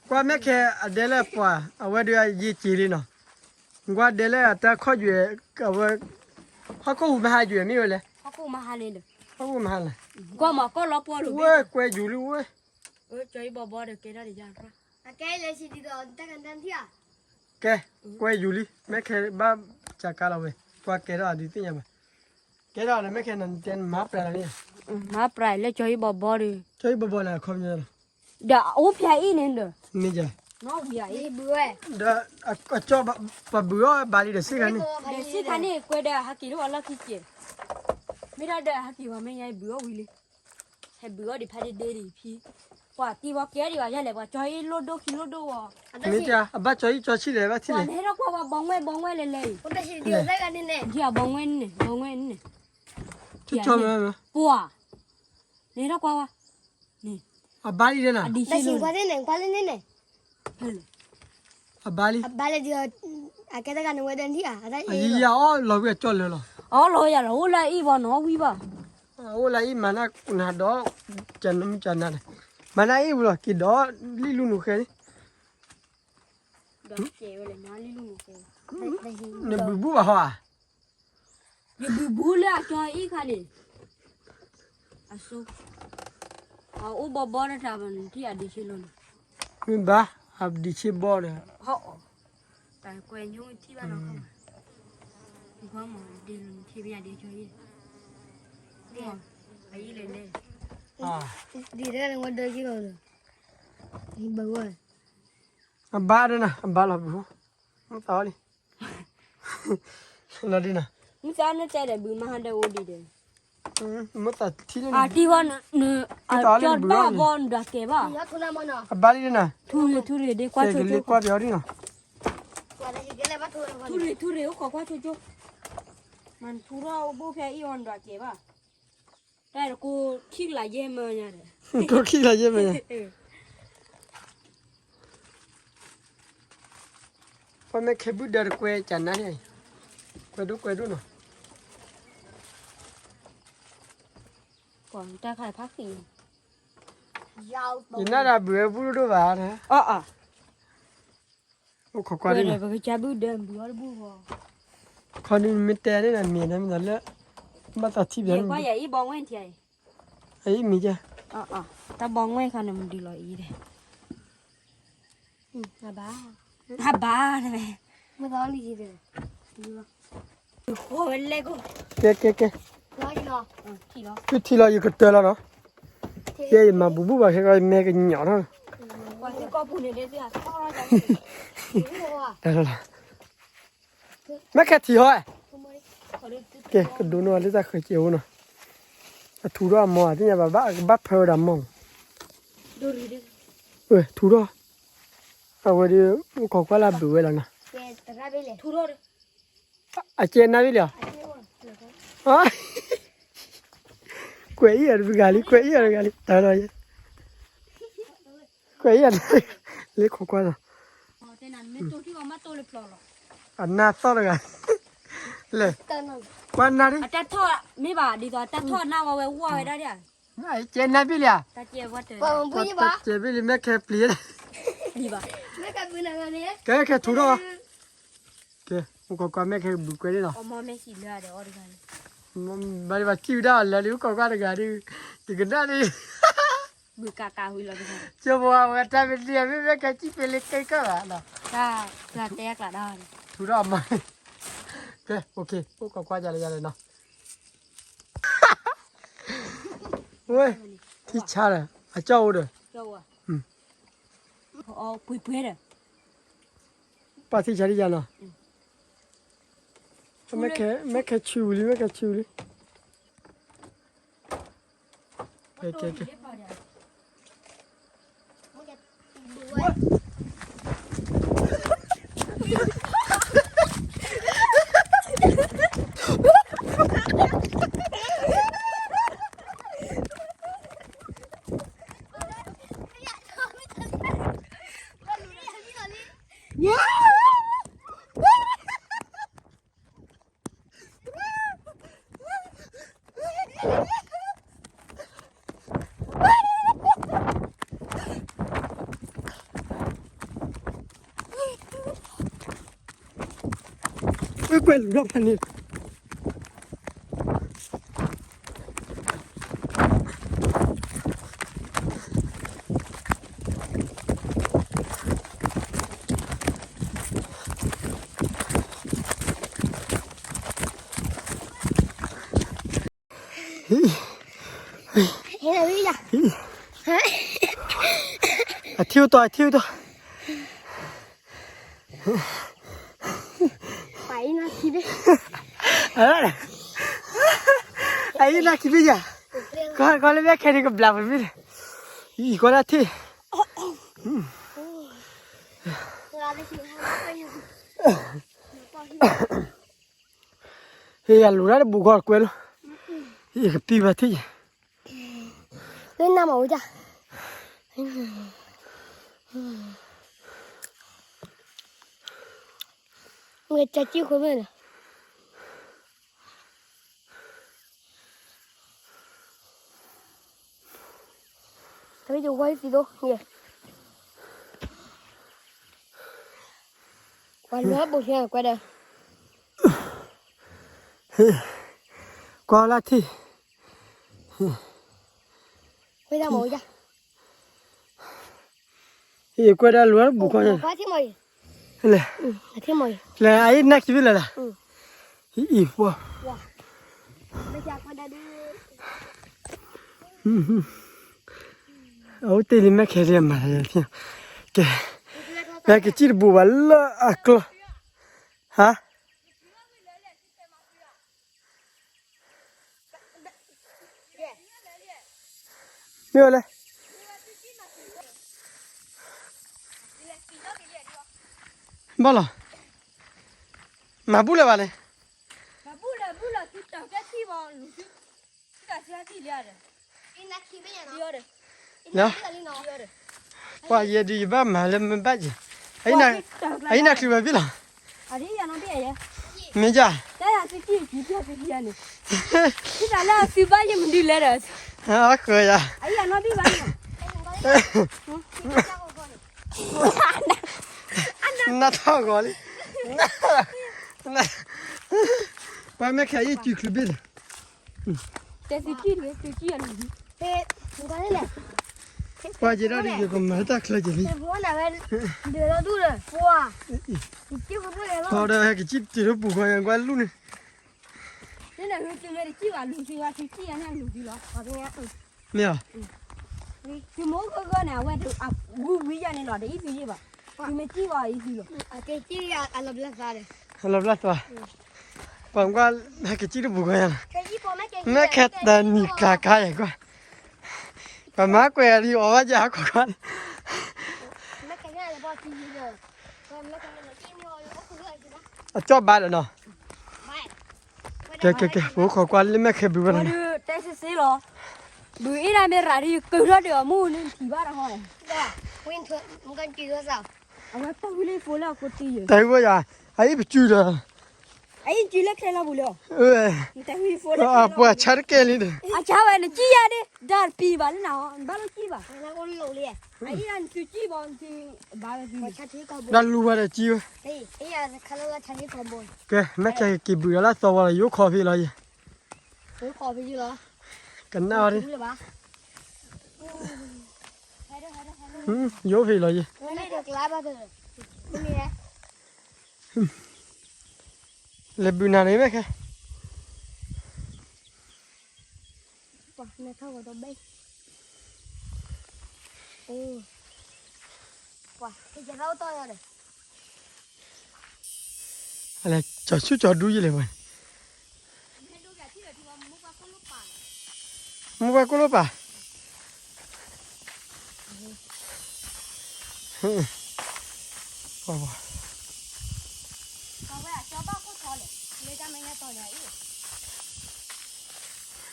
ကွၢ်မဲၣ်ခဲအဒဲလၢပှၤ အဝဲဒုးယ့ၢ်က့ၤလံနီၤ ကွၢ်ဒဲလၢအတၢ်ခီၣ်ကွဲ အဝဲ ဟီၣ်ခိၣ်ဟူးမးဟးကွဲမ့ၢ်ဝဲလဲၣ် ဟီၣ်ခိၣ်မးဟးန့ၣ်ဒီး ဟီၣ်ခိၣ်မးဟးလဲၣ် ကွၢ်မးကီၢ်လီၤပှီၢ်လိာ် ဝဲကွဲယူၤလံဝဲ ကၠီဘီဘီဒီးကဲထီၣ်ဒံးယၤ ကဲ ကွဲယူၤလံ မဲၣ်ခဲဘၣ်စးကါလီၤဝဲ ကွၢ်ကဲထီၣ်အဒုးသ့ၣ်ညါဘၣ် ကဲထီၣ်လၢမဲၣ်ခဲနတဲမၤပြးလီၤန့ၣ် မၤပြးလၢကၠီဟံၣ်ဘီဘီဒီး ကၠီဟံၣ်ဘီဘီလၢအခီပညီလီၤ ဒီးအအိၣ်ဖျဲၣ်အံၤန့ၣ်ဒီး မ့ၢ်ယၤ ဒီးအကၠီပဘုးအီၣ်ဘၣ်လံဒီးစ့ၢ်ခါန့ၣ် ဒီးစ့ၢ်ခါန့ၣ် ကွဲဒီးဟးက့ၤထီၣ်အလီၢ်ခံက့ၤ မ့ၢ်ဒၣ်ဒီးဟးက့ၤဝဲမ့ၢ်ညါဘုးအီၣ်ဝံၤလံ ဟဲဘုးအီၣ်ဒံးဖးဒ့ဒ့ဒံးဖံ ပှၤတံၤဝီကဲဒံးဘၣ်ယၤလဲၣ် ပှၤကၠီဟံၣ်လိၣ်ဒိၣ်ခံလိၣ်ဒိၣ်ဝီ မ့ၢ်တၢ် အဘၣ်ကၠီဟံၣ်ကၠီဆံၣ်လဲၣ်ဘၣ်ထံၣ်လဲၣ် နဟဲထီၣ်ကွၢ်ဝဲဘီငွဲၢ်ဘီငွဲၢ်လဲၣ်လဲၣ်အံၤ နဟဲထီၣ်ကွၢ်ဝဲ ဘီငွဲၢ်န့ၣ် ဘီငွဲၢ်န့ၣ် ပှၤ နဟဲထီၣ်ကွၢ်ဝဲ အဘၣ်လံဒဲနၤ အဘၣ်လံ အကဲတဂၤနဝဲဒၣ်ထံၣ်ဧါ အယံၤယၤအီၣ်လီၤဝံၤအကၠီလၢာ်လီၤ အီၣ်လီၤယၤလီၤ အိၣ်လၢအံၤဘီနီၣ်ဝံၤဘၣ် အိၣ်လၢအံၤမၤနၤနၤဒီး ကနမုၢ်ကနၤဒီး မၤနၤအံၤဝံၤလီၤ က့ၤဒီးလံၣ်လူနူၤဃဲလံ နဘုးဘူၣ်ဘၣ်ဟီဧါ ယဘုးဘူၣ်လၢအကၠီအံၤခါန့ၣ် အစိ အအိၣ်ဘီဘီတၢ်တၢ်ဘၣ်နထံၣ်အဒံးဆ့လီၤန့ၣ် မ့ၢ်ဘၣ် အဒံးဆ့ဘီဒီး ဟီၣ် တၢ်ကွဲညိထံၣ်ဘၣ်နီၢ်ခီ နထံၣ်ဘၣ်ဒံးဆ့ အံၤလဲၣ်လဲၣ် ဒ်တၢ်န့ၣ်ဝဲဒၢက့ၤလီၤ ဘၣ်ဝဲ အဘၣ်ဒ်နၤ အဘၣ်လီၤဘုး မသးအီၤလံ လီၤဒ်နၤ မုၢ်သးနတဲဒီးဘုးမၤဟါဒီးအိၣ်ဒံးဒီး မသးထံၣ်လၢ အတံၤဝဲ ကၠီဘၣ်ဘီဒွးကဲဘၣ် အဘၣ်လံဒ်နၤ ထူရ့ၣ်ထူရ့ၣ်ဒ့ကွၢ်ဆိဆိ ကွၢ်ပယီၤဒ်နၤ ထူရ့ၣ်ထူရ့ၣ်အိၣ်ခိးကွၢ်ဆိဆိ မၤထူထီၣ်အိၣ်ဘိဖဲအံၤအီၤဒွးကဲဘၣ် တၢ်တကိးခံကလးယဲၢ်မၢညါဒီး တကိးခံကလးယဲၢ်မၢညါ ပှၤမ့ၢ်ခဲဘုၣ်ဒၢတကွဲးကနါန့ၣ် ကွဲးဒိၣ်ကွဲးဒိၣ်နီၤ တၢ်ခါဖးဃံ ယနၢ်ဒၣ်ဘုးဝဲဘုၣ်ဒိၣ်ဒိၣ်ဘၣ် အိၣ်ခိးကွၢ်ဒ် ပကစၢ်ဘုၣ်ဒၢဘုးအီၤတဘုၣ်ဃီ ခီဒုးမ့ၢ်တဲန့ၣ်မ့ၢ်န့ၣ်မ့ၢ်လၢ ဘၣ်သးထံၣ်ပျၢ်, အံၤမံၤကဲ, တၢ်ဘီငွဲၢ်ခါန့ၣ်မဒုးလီၤအံၤဒီး, ဟဘၣ်, ကဲကဲကဲ, ထံၣ်လီၤ ယကတၢၢ်လီၤနီၤ, ယဲယမၤဘူးဘူးဘၣ်ခဲကီး ယမဲကညီၤထီၣ်, မ့ၢ်ခဲထံၣ်ဟီ, ကဲ ကဒိးန့ၢ်ဝဲလၢတၢ်ဃၢၤကဲအိၣ်နီၤ, အထူထီၣ်အမီၤ သ့ၣ်ညါဘၣ် ဘၣ်ကဘၣ်ဖၢဝဲဒၣ်မီၤ, ထူထီၣ်, အဝဲဒီး အိၣ်ခိးကွၢ်လၢဘုးဝဲလီၤနီၤ, အကဲနၢ်ဘ့ၣ်လံဧါ, ကွဲးအံၤအီၤတဂၤလံ ကွဲးအံၤအီၤတဂၤလံ တၢ်လီၤယဲ ကွဲးအံၤအီၤတဂၤလံ ခိးကွၢ်လီၤ, အနၢ်သီၣ်တဂၤ, လဲၣ်, ကွၢ်နၢ်ဒ်, တၢ်ထီၣ်မ့ၢ်ဘၣ် ဒ်သိးတၢ်ထီၣ်နၢ်ဝဲဝဲဝဲဒၣ်ဒ်, ကဲနၢ်ဘ့ၣ်လံဧါ, ကဲဘ့ၣ်လံ မ့ၢ်ခဲပျံၤ, ကဲခဲထူထီၣ်, ကဲ အိၣ်ခိးကွၢ် မ့ၢ်ခဲကဘုးကွဲးန့ၣ်လီၤ, ဘၣ်ဘၣ်စံၣ်ဝဲဒၣ်အီၤလၢလံ အိၣ်ခိးကွၢ်တဂၤဒီး, ယကနၣ်ဒ် ကၢ်ကၢ်ဝံၤလီၤ, ကၠိဘိအဝဲတၢ်မ့ၢ်ဒ်အမ့ၢ်မ့ၢ်ကဲစံၣ်ပ့ၤလၢကဲကၢ်ဘၣ်နီၤ, တၢ်တဲကျးဒီး, ထူထီၣ်အမါ, ကဲ အိၣ်ခိးကွၢ်ကွၢ်ယၤလၢယၤလၢနီၤ, ဝဲ, ထံဆါဒီး အကၠီၣ်အိၣ်ဒီး, ပှၤထံဆါဒ်ယၤနီၤ, မ့ၢ်ခဲဆူလံ မ့ၢ်ခဲဆူလံ ကဲကဲကဲ, ကွဲးလူၤထီၣ်ဖဲန့ၣ်, အထံၣ်အိၣ်တီၢ် အထံၣ်အိၣ်တီၢ်, အအံၤနၢ်ခံဘ့ၣ်ယၤ, ကီလၢမ့ၢ်ခဲန့ၣ်ကဘျးပမ့ၢ်, အံၤကီလၢထံၣ်, ဟ့ၣ်ယၤလူၤတၢ်တဘူးကီတကွဲလီၤ, ယကပံဘၣ်ထံၣ်ယၤ, လၢနၢ်မၤဝဲဒၣ်, မ့ၢ်ကစၢ်ကံၢ်ဃိမ့ၢ်လီၤ. တမ့ၢ်ယဝဲသံသိ, ပှၤလၢဘိၣ်သ့ကွဲဒီး, ကွၢ်လၢထံၣ်, ဝဲဒၣ်မ့ၢ်ဝဲဒၣ်, ကွဲဒၣ်လူၤဘူးခီ, လဲၤ, လဲၤအံၤနၢ်ခံဘ့ၣ်လၢၤလၢ်, အံၤပှၤ, အအိၣ်တ့ၢ်လံမ့ၢ်ခဲဒ်မၤ, ကဲ, ပကစံၣ်တဘူးဘၣ်လၢအကျီ, ဟါ မ့ၢ်ဝဲလဲၣ်, ဘၣ်လီၤ, မၤဘူၣ်လၢၤဘၣ်န့ၣ်, ပှၤယဲဒုးယဘၣ်မၤလၢမ့ၢ်ဘၣ်က့ၤ, အံၤနၢ်ချံဘၣ်ဘၣ်လၢမ့ၢ်ဘၣ်က့ၤ, မ့ၢ်ယၤ, ဃၢယၤ, နၢ်ထီၣ်ဂီၤလံ, ပှၤမ့ၢ်ခဲအံၤစုချူဘ့ၣ်လီၤ, တဲသုကံၣ်တဂ့ၤ, သုကံၣ်အလူၤ, ပှၤယဲဒၣ်ဒီးယကမၤတၢ်ချၢက့ၤလံ, ပှၤဒီးဟဲကစံၣ်တ့ၢ်လၢပူၤဃီယၤကွၢ်လူၢ်န့ၣ်, မ့ၢ်အီၤ, သုမ့ၢ်အိၣ်ဂီၢ်ဂီၢ်န့ၣ် အဝဲဝံၤဝံၤယၤန့ၣ်လီၤ တအံၣ်သုယ့ၢ်ဘၣ်, သုမ့ၢ်စံၣ်ဘၣ်အံၤသုလီၤ, အလီၤဘျၣ်သွါ, ပှၤကွၢ်ဟဲကစံၣ်တပူၤဃီယၤလီၤ, မ့ၢ်ခဲတနံၤကျါခါယၤကွၢ်, ပမၤကွဲးအီၤဒ်အီၤဘၣ်ယၤဟးခိၣ်ခါန့ၣ်, အကၠီၣ်ဘါဒီးနီၤ, ကဲကဲကဲ ပအိၣ်ခိးကွၢ်လၢမဲာ်ခဲဘုဝဲလီၤ, တဲစ့စ့လီၤ, ဘုအ့ၣ်ဒၣ်မ့ၢ်ရၤဒ်ကၢၢ်ထီၣ်ဒီးအမူန့ၣ် ထံၣ်ဘၣ်တဟီၣ်, အဝဲတၢ်ဝံလၢဖိလၢအကိးတံၢ်ယဲ, တၢ်ဝံဝဲယၤ, အအံၣ်ပစုဒီး အအံၣ်စုလၢခဲလီၤပူၤလီၤ, ပှၤဆါတကဲလံဒီး, အဆါဝဲနစံၣ်ယၤဒ့, ဒါတပံၤဘၣ်လၢနၤ, နဘၣ်လိၣ်စံၣ်ဘၣ်, အအံၣ်နသုစံၣ်ဘၣ်, နသုဘၣ်ဝဲသု, ဒီးလူၤဝဲဒီးစံၣ်ဝဲ, ကဲ မ့ၢ်ခဲက့ၤဘုးဒီးလၢသီဝါလီၤ ယိၣ်ခီဖဲလီၤယဲ, ကနၣ်အီၤဒ် ယိၣ်ဖဲလီၤယဲ, လဲၤဘုးနၤန့ၣ်မ့ၢ်ခဲ, လဲၤကၠီၤဆူၣ်ကၠီၤဒူယဲလဲၣ်ဝဲ, မိၢ်ပှၢ်ကိၣ်လိပၢ်,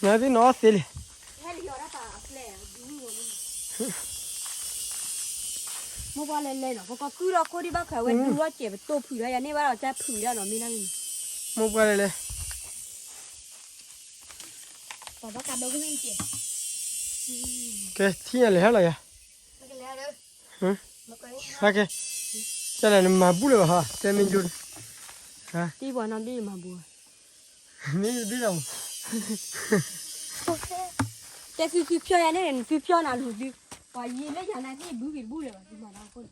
နသ့ၣ်နီၣ်သ့လံ, မိၢ်ပှၢ်လဲၤလဲၤနီၤ ပကီၢ်ကုၢ်ထီၣ်ခိၣ်ဒံးဘၣ်ခဲ အဝဲဒူထီၣ်စဲးပတိၢ်ဖုးဒီးယၤန့ၢ်ဘၣ်ဒီးကၢ်ဖုးဒၣ်နီၤ မ့ၢ်ဒၣ်န့ၣ်, မိၢ်ပှၢ်လဲၤလဲၤ, ကဲ ထံၣ်ညါလဲၤဟဲလီၤယၤ, ကဲ, ကဲလဲၣ်နမၤဘူၣ်လၢၤဘၣ်ဟီ တဲမ့ၢ်ယိၣ်, တံၢ်ပှၤနီၣ်ဘ့ၣ်မၤဘူၣ်, မ့ၢ်ယဘ့ၣ်လီၤ, တဲသုသုဖျီၣ်ယၤန့ၣ် သုဖျီၣ်နၤလူၤသု, ပှၤယံာ်လၢယၤနၤသ့ၣ်ဘုက့ၤတဘူၣ်လၢၤဘၣ် သုမၤတၢ်အဃိန့ၣ်,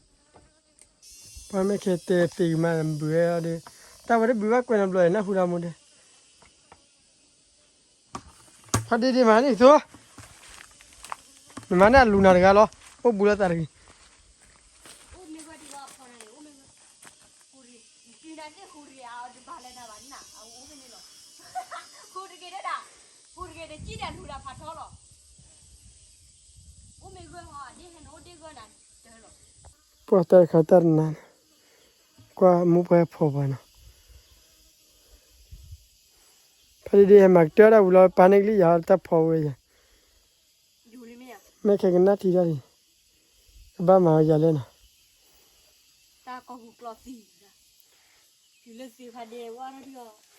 ပှၤမ့ၢ်ခဲတဲသ့ကမၤဘုးဝဲအီၤဒီး, တၢ်ဝဲတဘုးဘၣ်ကွဲးနီတဘျီအံၤ နၢ်ဟူဒၣ်မူဒဲး ဖါဒ့ဒ့မၤန့ၣ်သိ, နမၤန့ၣ်အလူၤနၤတဂၤလီၤ, အိၣ်ဘူးလၢသးတဂ့ၤ, ပှၤတၢ်တခါတၢ်တနၤန့ၣ်, ကွၢ်တၢ်တခါတၢ်တနၤန့ၣ်, ကွၢ်မိၢ်ပှၢ်ဖီပှၤနီၤ ဖဲဒ့ဒ့ဟဲမၤကတၢၢ်ဒၣ်ဝံၤလီၤ ပာ်န့ၢ်ကလံၣ်ယၤတၢ်ဖီဝဲယၤ, မ့ၢ်ခဲကနၣ်ထံတၢ်လံ, ကဘၣ်မၤဝဲယၤလဲၣ်နီၤ, တၢ်ကီၢ်ဟူးကျီသံ, တုၤလၢသ့ဖါဒဲဝါထီၣ်ဒံးအီၤ,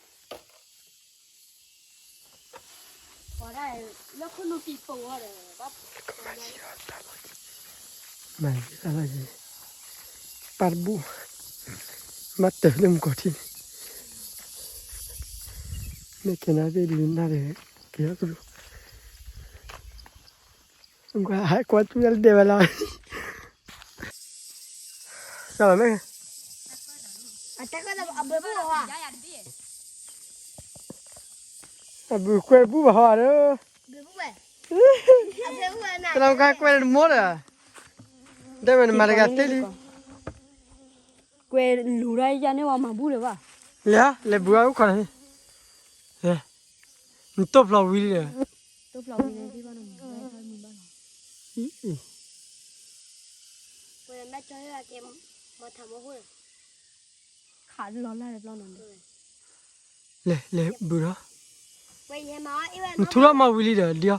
ပှၤဒၣ်လၢခိၣ်နူာ်ပံၤပိာ်အီၤဒီး, မၤယံၤလီၤယံၤ, ပၢ်တဘူၣ်, မ့ၢ်တၢ်လၢမူကီၢ်ထံန့ၣ်, မ့ၢ်ကဲနၤသ့ၣ်ဒုးနၢ်ဒီး, ကဲအီၤကလူး, ကွၢ်တူၢ်လၢဒဲးဝဲလီၤ, မ့ၢ် အဘုကွဲးဘူၣ်ဘၣ်ဟီဒီး, တလီၤကါကွဲးတမီဒီး, ဒဲဝဲနမၤတဂၤသ့လံ, ကွဲးလူၤဒီးယၤန့ၣ်ဝဲမၤဘူၣ်လၢၤဘၣ်, လဲၤ လဲၤဘုးဝဲအိၣ်ခိးန့ၣ်, နတိၢ်ဖျီဝံၤလံဒီး, တိၢ်ဖျီဝံၤန့ၣ်သ့ၣ်ဘၣ်နီၤ, ဝဲမ့ၢ်ကၠီယကဲ, မၤထးမီၤဟိၣ်လီၤ, ခးလီၤလၢ်လၢ်ဘျီနီၤ, လဲၤ လဲၤဘုးဒီး, နထူထီၣ်မၤဝံၤလံဒီး ဒ်အီၤ,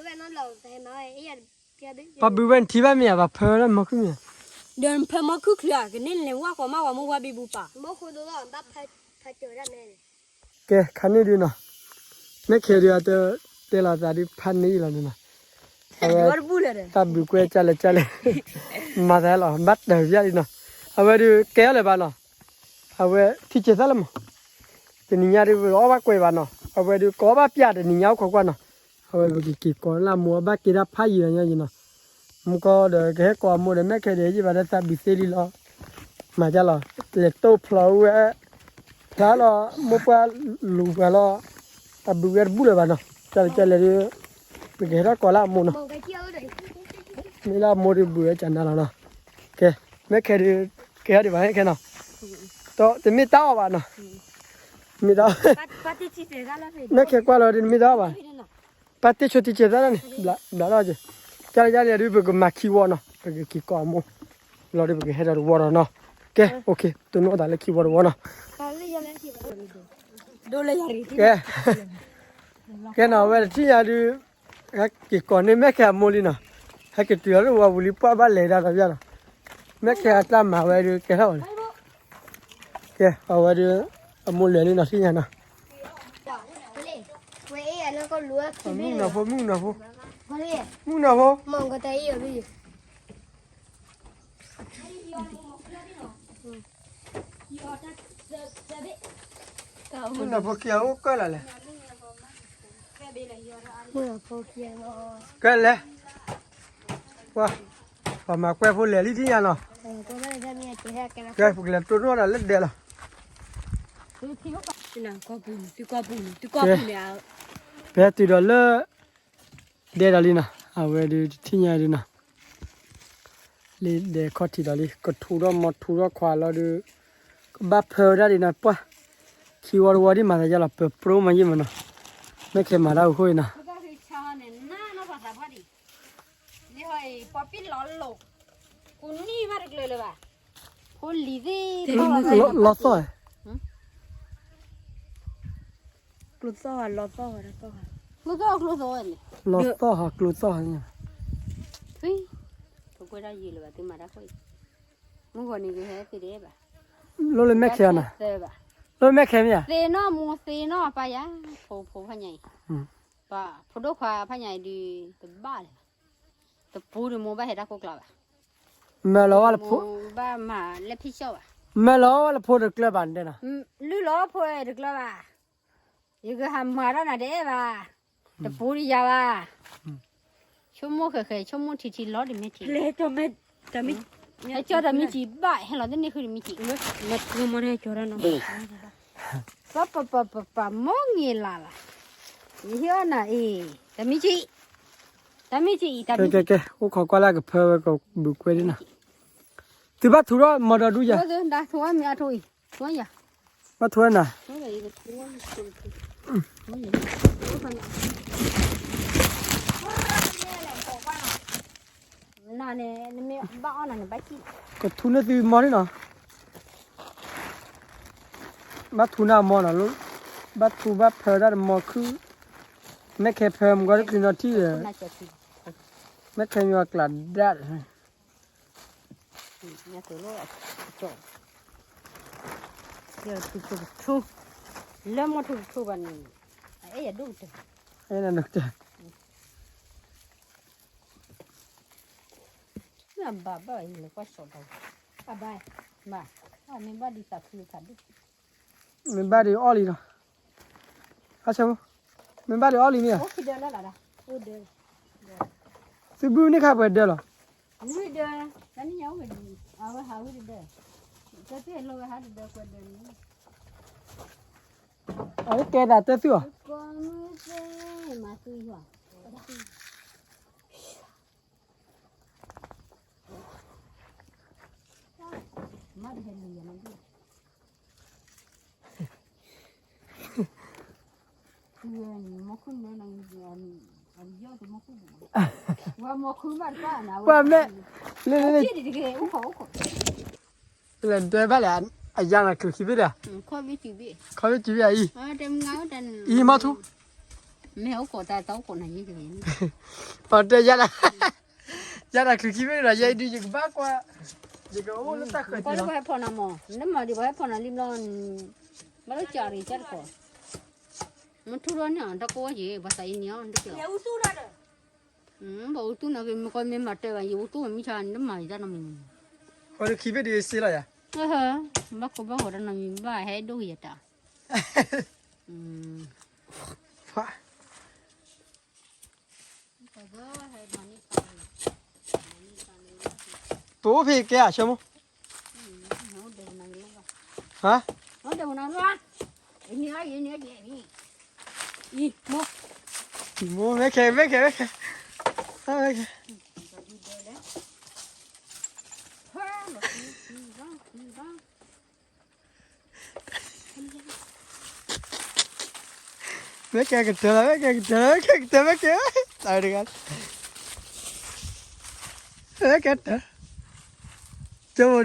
ပှၤဘုးဝဲနထံၣ်ဘၣ်မ့ၢ်ဧါ, ပှၤဖၢဝဲဒၣ်မီၤခုၣ်မ့ၢ်ဧါ, ဒီးနဖၢမီၤခုၣ်ချုးဧါ, ကန့ၢ်လဲၤဝၣ်ဃီမးပှၤမိၢ်ဝါဘံဘူပာ် ကဲ ခါန့ၣ်ဒုးနီၤ, မ့ၢ်ခဲဒုးအတတဲလီၤသးဒုးဖးန့ၢ်လီၤဒုးနီၤ, အဝဲ, တၢ်ဘုးကွဲးကလဲၣ်ကလဲၣ်, မၤသးလီၤ ဘၣ်တၢၢ်ယါဒုးနီၤ, အဝဲဒုးကဲအီၤလၢၤဘၣ်နီၤ, အဝဲထံၣ်ကဲသးလၢမး, တနံၤညါဒုးအီၣ်ဘၣ်ကွဲးဘၣ်နီၤ, အဝဲဒုးကိးဘၣ်ပျၢ်တနံၤညါအိၣ်ခိးကွၢ်နီၤ, အဝဲပကက့ၤကိးလၢအမိၢ်အဘၣ်က့ၤဒၣ်ဖးယံာ်လီၤညါယံၤနီၤ, မူကီဒီးကဟဲကိးအမိၢ်ဒီး မဲၣ်ခဲဒီးယံာ်ဘၣ်ဒီးသးဘုးသ့လံလီၤ, မၤကၢ်လီၤ, လဲၤတိၢ်ဖျီဝဲ ဖျါလီၤ မိၢ်ပှၢ်လူၤပှၤလီၤ, အဘုးဝဲတဘူၣ်လၢၤဘၣ်နီၤ, ကၢ်လဲၣ်ကၢ်လဲၣ်ဒုး ပကဟဲထီၣ်ကိးလၢအမိၢ်နီၤ, မ့ၢ်လၢအမိၢ်ဒုးဘုးဝဲကနၤလီၤနီၤ, ကဲ, မဲၣ်ခဲဒုး ကဲထီၣ်ဒံးဘၣ် မဲၣ်ခဲနီၤ, တမ့ၢ်တၢ်အီၣ်ဘၣ်နီၤ, မ့ၢ်တၢ် မဲၣ်ခဲကွၢ်လီၤဒုး တမ့ၢ်တၢ်အီၣ်ဘၣ်, ပၢ်တ့ၢ်ဆိတံကဲသၣ်န့ၣ် ဘျးထီၣ်က့ၤ, ကၢ်လဲၣ်ကၢ်လဲၣ်ဒုး ပကမၤခံဝီနီၤ, ပကက့ၤကိးအမိၢ်, လီၤဒုး ပကဟဲဒီးတဝီဒီးနီၤ, ကဲ, တိၢ်နီၣ်သးလၢခံဝီတဝီနီၤ, ကဲ, ကဲနီၤ အဝဲတထံၣ်ညါဒုး ဟဲက့ၤကိးန့ၢ် မဲၣ်ခဲအမိၢ်လံနီၤ, ဟဲက့ၤတုၤလီၤလၢဝီပူၤလံ ပှၢ်ဘၣ်လဲၤဒၣ်တဘျီနီၤ, မဲၣ်ခဲအတၢ်မၤဝဲဒုး ကဲထီၣ်ဝဲလံ, ကဲ, အဝဲဒုး အမိၢ်လဲၤလံနီၤ ထံၣ်ညါနီၤ, မုၣ်ကနီၤဖိ မုၣ်ကနီၤဖိ, မုၣ်ကနီၤဖိ မုၣ်ကနီၤဖိခံဂၤအိၣ်ကၢၣ်လီၤလဲၣ်, ကဲလဲၣ်, ပှၤမၤကွဲဖိလဲၤလံထံၣ်ညါနီၤ, ကဲ ပကလဲၤတိၢ်နီၣ်တၢ်လၢဒဲလီၤ, ကဲ, ပဟဲတုၤဒီးလၢ ဒဲဒီးလံနီၤ, အဝဲဒုးတထံၣ်ညါဒုးနီၤ, လၢဒဲခီၣ်ထံးဒီးလံ ကထူးထီၣ်မီၤထူးထီၣ်ခွါလီၤဒုး, ကဘၣ်ဖၢဝဲဒၣ်ဒံးနီၤ ပှၢ်, ခံဝီတဝီဒ်မၤသးယါလီၤ ပပြိမၤယံာ်မးနီၤ, မဲၣ်ခဲမၤတၢ်အိၣ်ဃိအံၤနီၤ, လီၤသီၣ်, ကျိသီၣ်, လီၤသီၣ်, ကျိသီၣ်, လီၤသီၣ်, ပကွဲးဒၣ်ယံာ်လၢၤဘၣ် သုမၤတၢ်ခိၣ်အံၤ, မုၢ်ဂီၤန့ၣ်ကဟဲသ့ဒဲးဘၣ်, လိၣ်လၢမဲၣ်ခဲနီၤ, လိၣ်လၢမဲၣ်ခဲမ့ၢ်ဧါ, သ့နီၢ်မူသ့နီၢ်ပၢ်ယါ, ဖိဖိဖးညါအံၤ, ပှၤဖိဒိၣ်ခွါဖးညါအံၤဒုး တဘၣ်လၢၤဘၣ်, တပူၤဒုးမိၢ်ဘၣ်ဟဲတၢ်ခိၣ်ကျါဘၣ်, မၢလီၤဝဲလၢဖိ, ဘၣ်မၤလၢဖံးဆၢၣ်ဘၣ်, မၢလီၤဝဲလၢဖိတကျၢၤဘၣ်န့ၣ်နီၤ, လုၢ်လီၤဖိတကျၢၤဘၣ် ယကဟးမၤတၢ်နၤဒဲးဘၣ်, တပူၤဒံးယၤဘၣ်, ဆိကမိၣ်ဃဲးဃဲး ဆိကမိၣ်ထံထံလီၤတမ့ၢ်ထံ, ဟဲကၠီတမံၤစံးဘၣ်ဟဲလီၤတန့ၢ်ဃုတမံၤစံး, ပပပပပမိၢ်င့ၤလၢ်လၢ်, ယဟ့ၣ်အီၣ်နၤအံၤ, တမံၤစံး, တမံၤစံးအံၤ, ကဲကဲကဲ အိၣ်ခိးကွၢ်လၢကဖၢဝဲကဘုးကွဲဒ်နီၤ, သုဘၣ်ထူးထီၣ်မီၤဒီးဒူယၤ, ဘၣ်ထူးဝဲနၤ, ကထူန့ၢ်သုမီၤန့ၣ်နီၤ, ဘၣ်ထူန့ၢ်အမီၤနီၤ, ဘၣ်ထူဘၣ်ဖၢတၢ်တမီၤခုၣ်, မဲၣ်ခဲဖၢမုၢ်ဂီၤတချုးနီၤထံၣ်ဒီး, မဲၣ်ခဲမ့ၢ်အကျးဒၣ် လၢမီၤထူကထူဘၣ်န့ၣ်, အဲၣ်ယဒိၣ်ကတၢၢ်, အဲၣ်နဒိၣ်ကတၢၢ်, မ့ၢ်အဘၣ်ဘၣ်အံၤလဲၤကွၢ်စီၤဒီး, အဘၣ်, ဘၣ်, မ့ၢ်ဘၣ်ဒ်သးခုခါဒိၣ်, မ့ၢ်ဘၣ်ဒ်အီၣ်လံနီၤ, အဆၢဖိ, မ့ၢ်ဘၣ်ဒ်အီၣ်လံမ့ၢ်ဧါ, သုဘုန့ၢ်ခါပှဲၤဒၢလီၤ, ဝံၤဒၢ, တနံၣ်ညါအိၣ်ဝဲဒၣ်, အဝဲဟးဝံၤတဒၢ, တသ့ၣ်လိဝဲဟးတဒၢပှဲၤဒၢန့ၣ်, အဝဲကဲသးတဲသုၣ်အီၤ, မၤသုယွၤ ပှၤမဲာ်, လၢ, လၢဒၢဘၣ်လဲၣ်, အယါနၤချုးခံဘ့ၣ်ဒီး, ခီဘ့ၣ်စုဘ့ၣ်အံၤ, အံၤမီၤထူ, မ့ၢ်အိၣ်ခိးတၢ်တအိၣ်ခိးနၤယဲၢ်က့ၤ, ပှၤတဲယါဒၣ်, ယါဒၣ်ချုးခံဘ့ၣ်ဒီး ယဲအံၤဒုးယကဘၣ်ကွၢ်, ယကအိၣ်လၢတၢ်ဃၢၤက့ၤလီၤ, နမၤဒံးပှၤဟဲဖီၣ်နၤလံဘျီ, ဘၣ်လၢကၢ်ရံၣ်ကၢ်တကီၢ်, မထူထီၣ်န့ၣ်အီၤ တၢ်ကိးဝဲက့ၤ ပှၤသးအံၤန့ၣ်အီၤ တက့ၢ်, ဘၣ်အိၣ်သူၣ်နၤက့ၤမ့ၢ်ကီမ့ၢ်မၤတဲဘၣ် ယအိၣ်သူၣ်မ့ၢ်မံဆါ နမၤယတၢ်နီတမံၤ, ဃိဒုးခံဘ့ၣ်ဒုးစ့လီၤယၤ, ဘၣ်ကိးဘၣ်ဃိးတၢ်နီတမံၤ ဘၣ်ဟဲဒိၣ်က့ၤယတၢ်, ဖး တိၢ်ဖဲကဲအဆၢမိၢ်, ဟါ, မိၢ်, မ့ၢ်ခဲ မ့ၢ်ခဲ မ့ၢ်ခဲ, မ့ၢ်ကဲကတၢၢ်လီၤ, မ့ၢ်ကဲကတၢၢ်လီၤ, မ့ၢ်ကဲကတၢၢ်, မ့ၢ်ကဲ, တၢ်တဂၤ, မ့ၢ်ကဲတၢၢ်, ကၠိဒုး,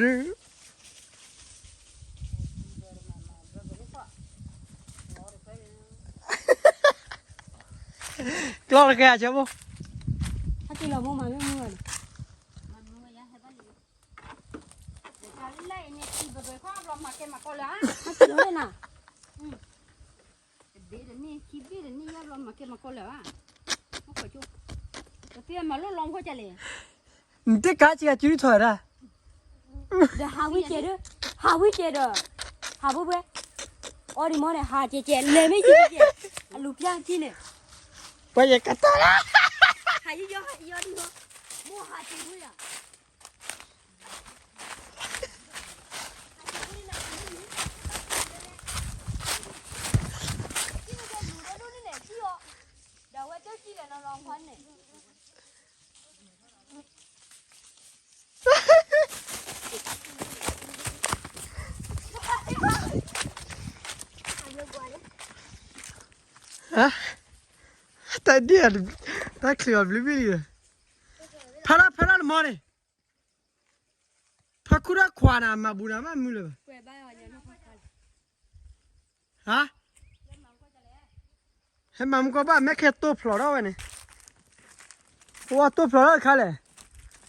ကျီတကဲအဆၢဖိ, ဟဲက့ၤလီၤမိၢ်မၤမ့ၢ်မုၢ်ဘၣ်န့ၣ်, လၢအံၤန့ၣ် ခံဘျီဘျီခီဘျီမၤကဲမၤကီလၢၤဧါ, ဟဲက့ၤလီၤန့ၣ်နၤ, တဘ့ၣ်တန့ၢ် ခံဘ့ၣ်တန့ၢ်ယါဘျီမၤကဲမၤကီလၢၤဧါ, မၤလိလီၤဖိကလဲၣ်, နတကးက့ၤကစုထီၣ်ဒၣ်, ဒီးဟးဝံကဲဒီး, ဟးဝံကဲဒီး, ဟးဘိဘဲ, အီဒံးမီန့ၣ် ဟးကဲကဲ လဲၤမ့ၢ်ကဲကဲ, အလူၤပျၢ်က့ၤန့ၣ်, ပှၤယကတီၢ်လၢ, ဟးယံယီဟးယံယီဒံးဟီ, မိၢ်ဟးက့ၤဝံယၤ တၢ်ဒ်, တၢ်ချံးအီၤဘျုးဘ့ၣ်လံ, ဖးလၢဖးလၢနမီန့ၣ်, ဖးခူၣ်တၢ်ခွါနၤ မၤဘူးနၤမးမုၢ်လၢၤဘၣ်, ဟါ, ဟဲမၤမူကီၢ်ဘၣ် မ့ၢ်ခဲတိၢ်ဖျိးထီၣ်ဝဲန့ၣ်, ပဝဲတိၢ်ဖျိးထီၣ်တခါလဲၣ်,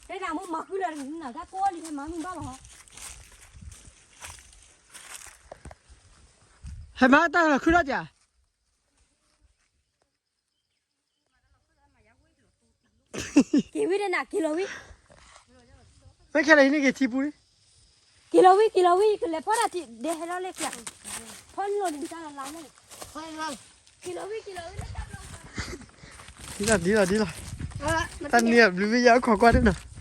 တဲနၤမ့ၢ်မၤဃုလၢနၤ တၢ်ကိးလံ ဟဲမၤမုၢ်ဘၣ်လီၤ, ဟဲမၤတၢ်လီၤခုထီၣ်ကၠး က့ၤဝံဒၣ်နၤ က့ၤလီၤဝံ, မ့ၢ်ခဲလၢာ်ဟံးန့ၢ်က့ၤထံပူၤန့ၣ်, က့ၤလီၤဝံ က့ၤလီၤဝံ ကလဲၤဖီတၢ်ထံ ဒဲဟဲလီၤလၢကျါ, ဖီလီၤဒံးတၢ်လၢ်လၢ်န့ၣ်, က့ၤလီၤဝံ က့ၤလီၤဝံ, ဒ်လီၤဒ်လီၤဒ်လီၤ, တၢ်နံၤအဘျုးမ့ၢ်ယါခိးကွၢ်ဒ်နီၤ,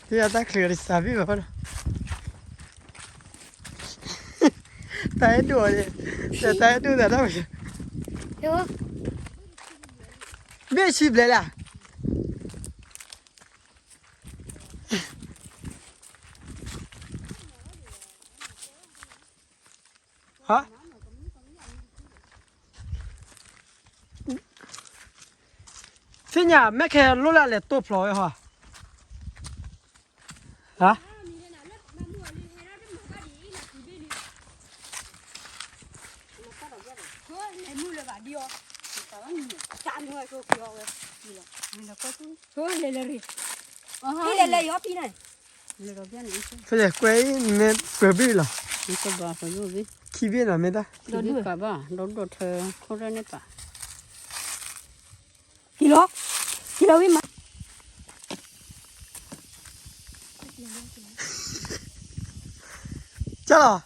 ယတၢ်ချံးအီၤတစှၤဘ့ၣ်ဘၣ်ဖီနီၤ, တၢ်အဲၣ်ဒိၣ်အီၤန့ၣ်, တၢ်အဲၣ်ဒိၣ်သးတၢ်ဝဲ, မ့ၢ်ဆံဘျဲၣ်လၢ် ဟါ, သ့ၣ်ညါ မ့ၢ်ခဲလိၣ်လၢလဲၤတိၢ်ဖျိးဝဲဟီ, ဟါ, လဲၤလဲၤရံ, လဲၤလဲၤယီၤပံၤန့ၣ်, ဖဲလဲၣ်ကွဲအံၤ မ့ၢ်ပှဲၤဘ့ၣ်လီၤ, ခံဘ့ၣ်နီၤ မ့ၢ်တၢ်, ခံဘ့ၣ်ကဘၣ် ဒီဒိၣ်ထၢ ခိၣ်ရဲၣ်န့ၣ်ပာ်, က့ၤလီၤ, က့ၤ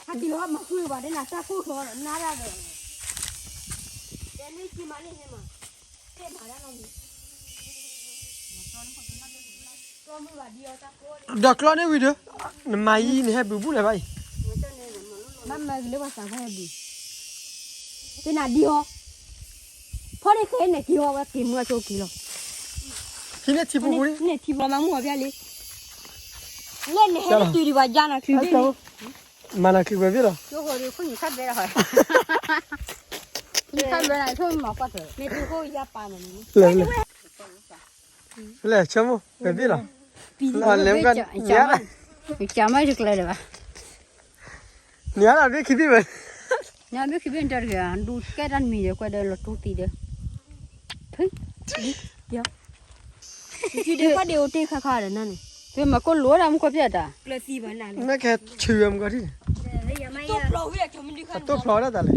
လီၤဝံမး, ကၢ်လီၤ ဟဲက့ၤလီၤမၤဃုဘၣ်ဒ်နၤ တၢ်ခိၣ်ချီနၤဒၣ်ဒီး, တဲမ့ၢ်ကံမးန့ၣ်ဟဲမး, တဲမးဒၣ်နီၤမး, ဒီးကျီန့ၢ်ဝံၤဒီး, နမၤယံၤနဟဲဘုးဘူးလၢၤဘၣ်အံၤ, ဘၣ်မၤဂ့ၤလၢပှၤသးပှၢ်ဟဲဘုး, တဲနၤဒ်ဟီ ဖီၣ်န့ၣ်ဃဲန့ၣ်က့ၤဟီဝဲက့ၤမုၢ်အဆိက့ၤလီၤ, ဟံးန့ၢ်ထံပူၤပူၤန့ၣ် န့ၣ်ထံပူၤမၤမုၢ်အီၤဖျါလံ, လဲၣ်န့ၣ်ဟဲန့ၣ်တုၤဒံးဘၣ်ယါနၤချံဘ့ၣ်န့ၣ်, မၤနၤချံဘဲဘ့ၣ်လီၤ, လဲၣ်, လဲၣ်, ဆၢမိၣ် ဘဲဘ့ၣ်လီၤ, လဲၣ်, ဆၢမိၣ် ဘဲဘ့ၣ်လီၤ, နၤလီၤဘ့ၣ်ခံဘ့ၣ်ဝဲ နၤဘ့ၣ်ခံဘ့ၣ်နတၢ်တဂ့ၤ, ဒူကဲတၢ်တမံၤဒီး ကွဲးဒီးလီၤတူၢ်သံဒီး, ဖု, ယံၤ, ယံၤဒုးခီၣ်ဒ့အိၣ်တ့ၢ်ခါခါဒီးနၤန့ၣ်, ဖဲမၤကိၢ်လိာ်ဒၣ်မူခိၣ်ဖျဲၣ်တၢ်, မ့ၢ်ခဲဆူဝဲမူခိၣ်ထံၣ်န့ၣ်, တိၢ်ဖျိးဝဲဒၣ်တၢ်လဲၣ်,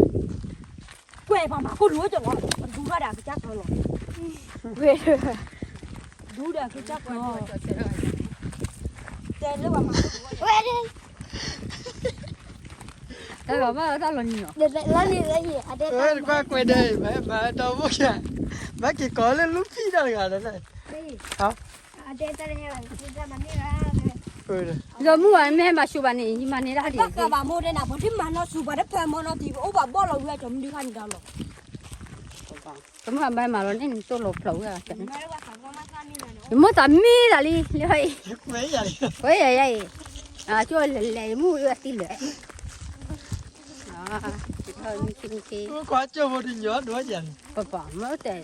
ကွဲးပှၤမၤကိၢ်လိာ်ကၠီလီၤ, ဒူဘၣ်ဒီးကစၢ်ကျီလီၤ, ဒူဒီးကစၢ်ကျီ, တဲလၢပှၤမၤကိၢ်လိာ်ဝဲဒၣ် ဘၣ်တၢ်လီၤနံၤလီၤ, တကွၢ်ကွဲးဒီး ဘၣ်ဒီမါယၤ, ဘၣ်က့ၤကိးလၢလူဖံတၢ်တဂၤလၢ်, ဒီးမုၢ်ဝဲမ့ၢ်ဟဲမၤဆူၣ်ဘၣ်န့ၣ် ယမၤန့ၢ်တၢ်ဒ်, ဘၣ်ကဘၣ်မိၢ်တဲနၤ ပှၤတမၤနီၣ်ဆူၣ် ပှၤတဖၢမီနီၣ်တံၢ် ပအိၣ်ပှၤဘီၣ်လီၤဝံၤအကၠီမနုၤခါန့ၣ်ဒီးလီၤ. ကမုၢ်ဘၣ်မၤလီၤန့ၣ် နတိၢ်လီၤဖျိးဝဲ, ယမိၢ်သးမံသးလံ လၢအံၤ, ဝဲယၤယၤအံၤ, ကၠိလဲၤလဲၤ ယမုၢ်ဝဲသံလၢာ်, မုၢ်ခ့မုၢ်ခ့, ပပမ့ၢ်တဲ,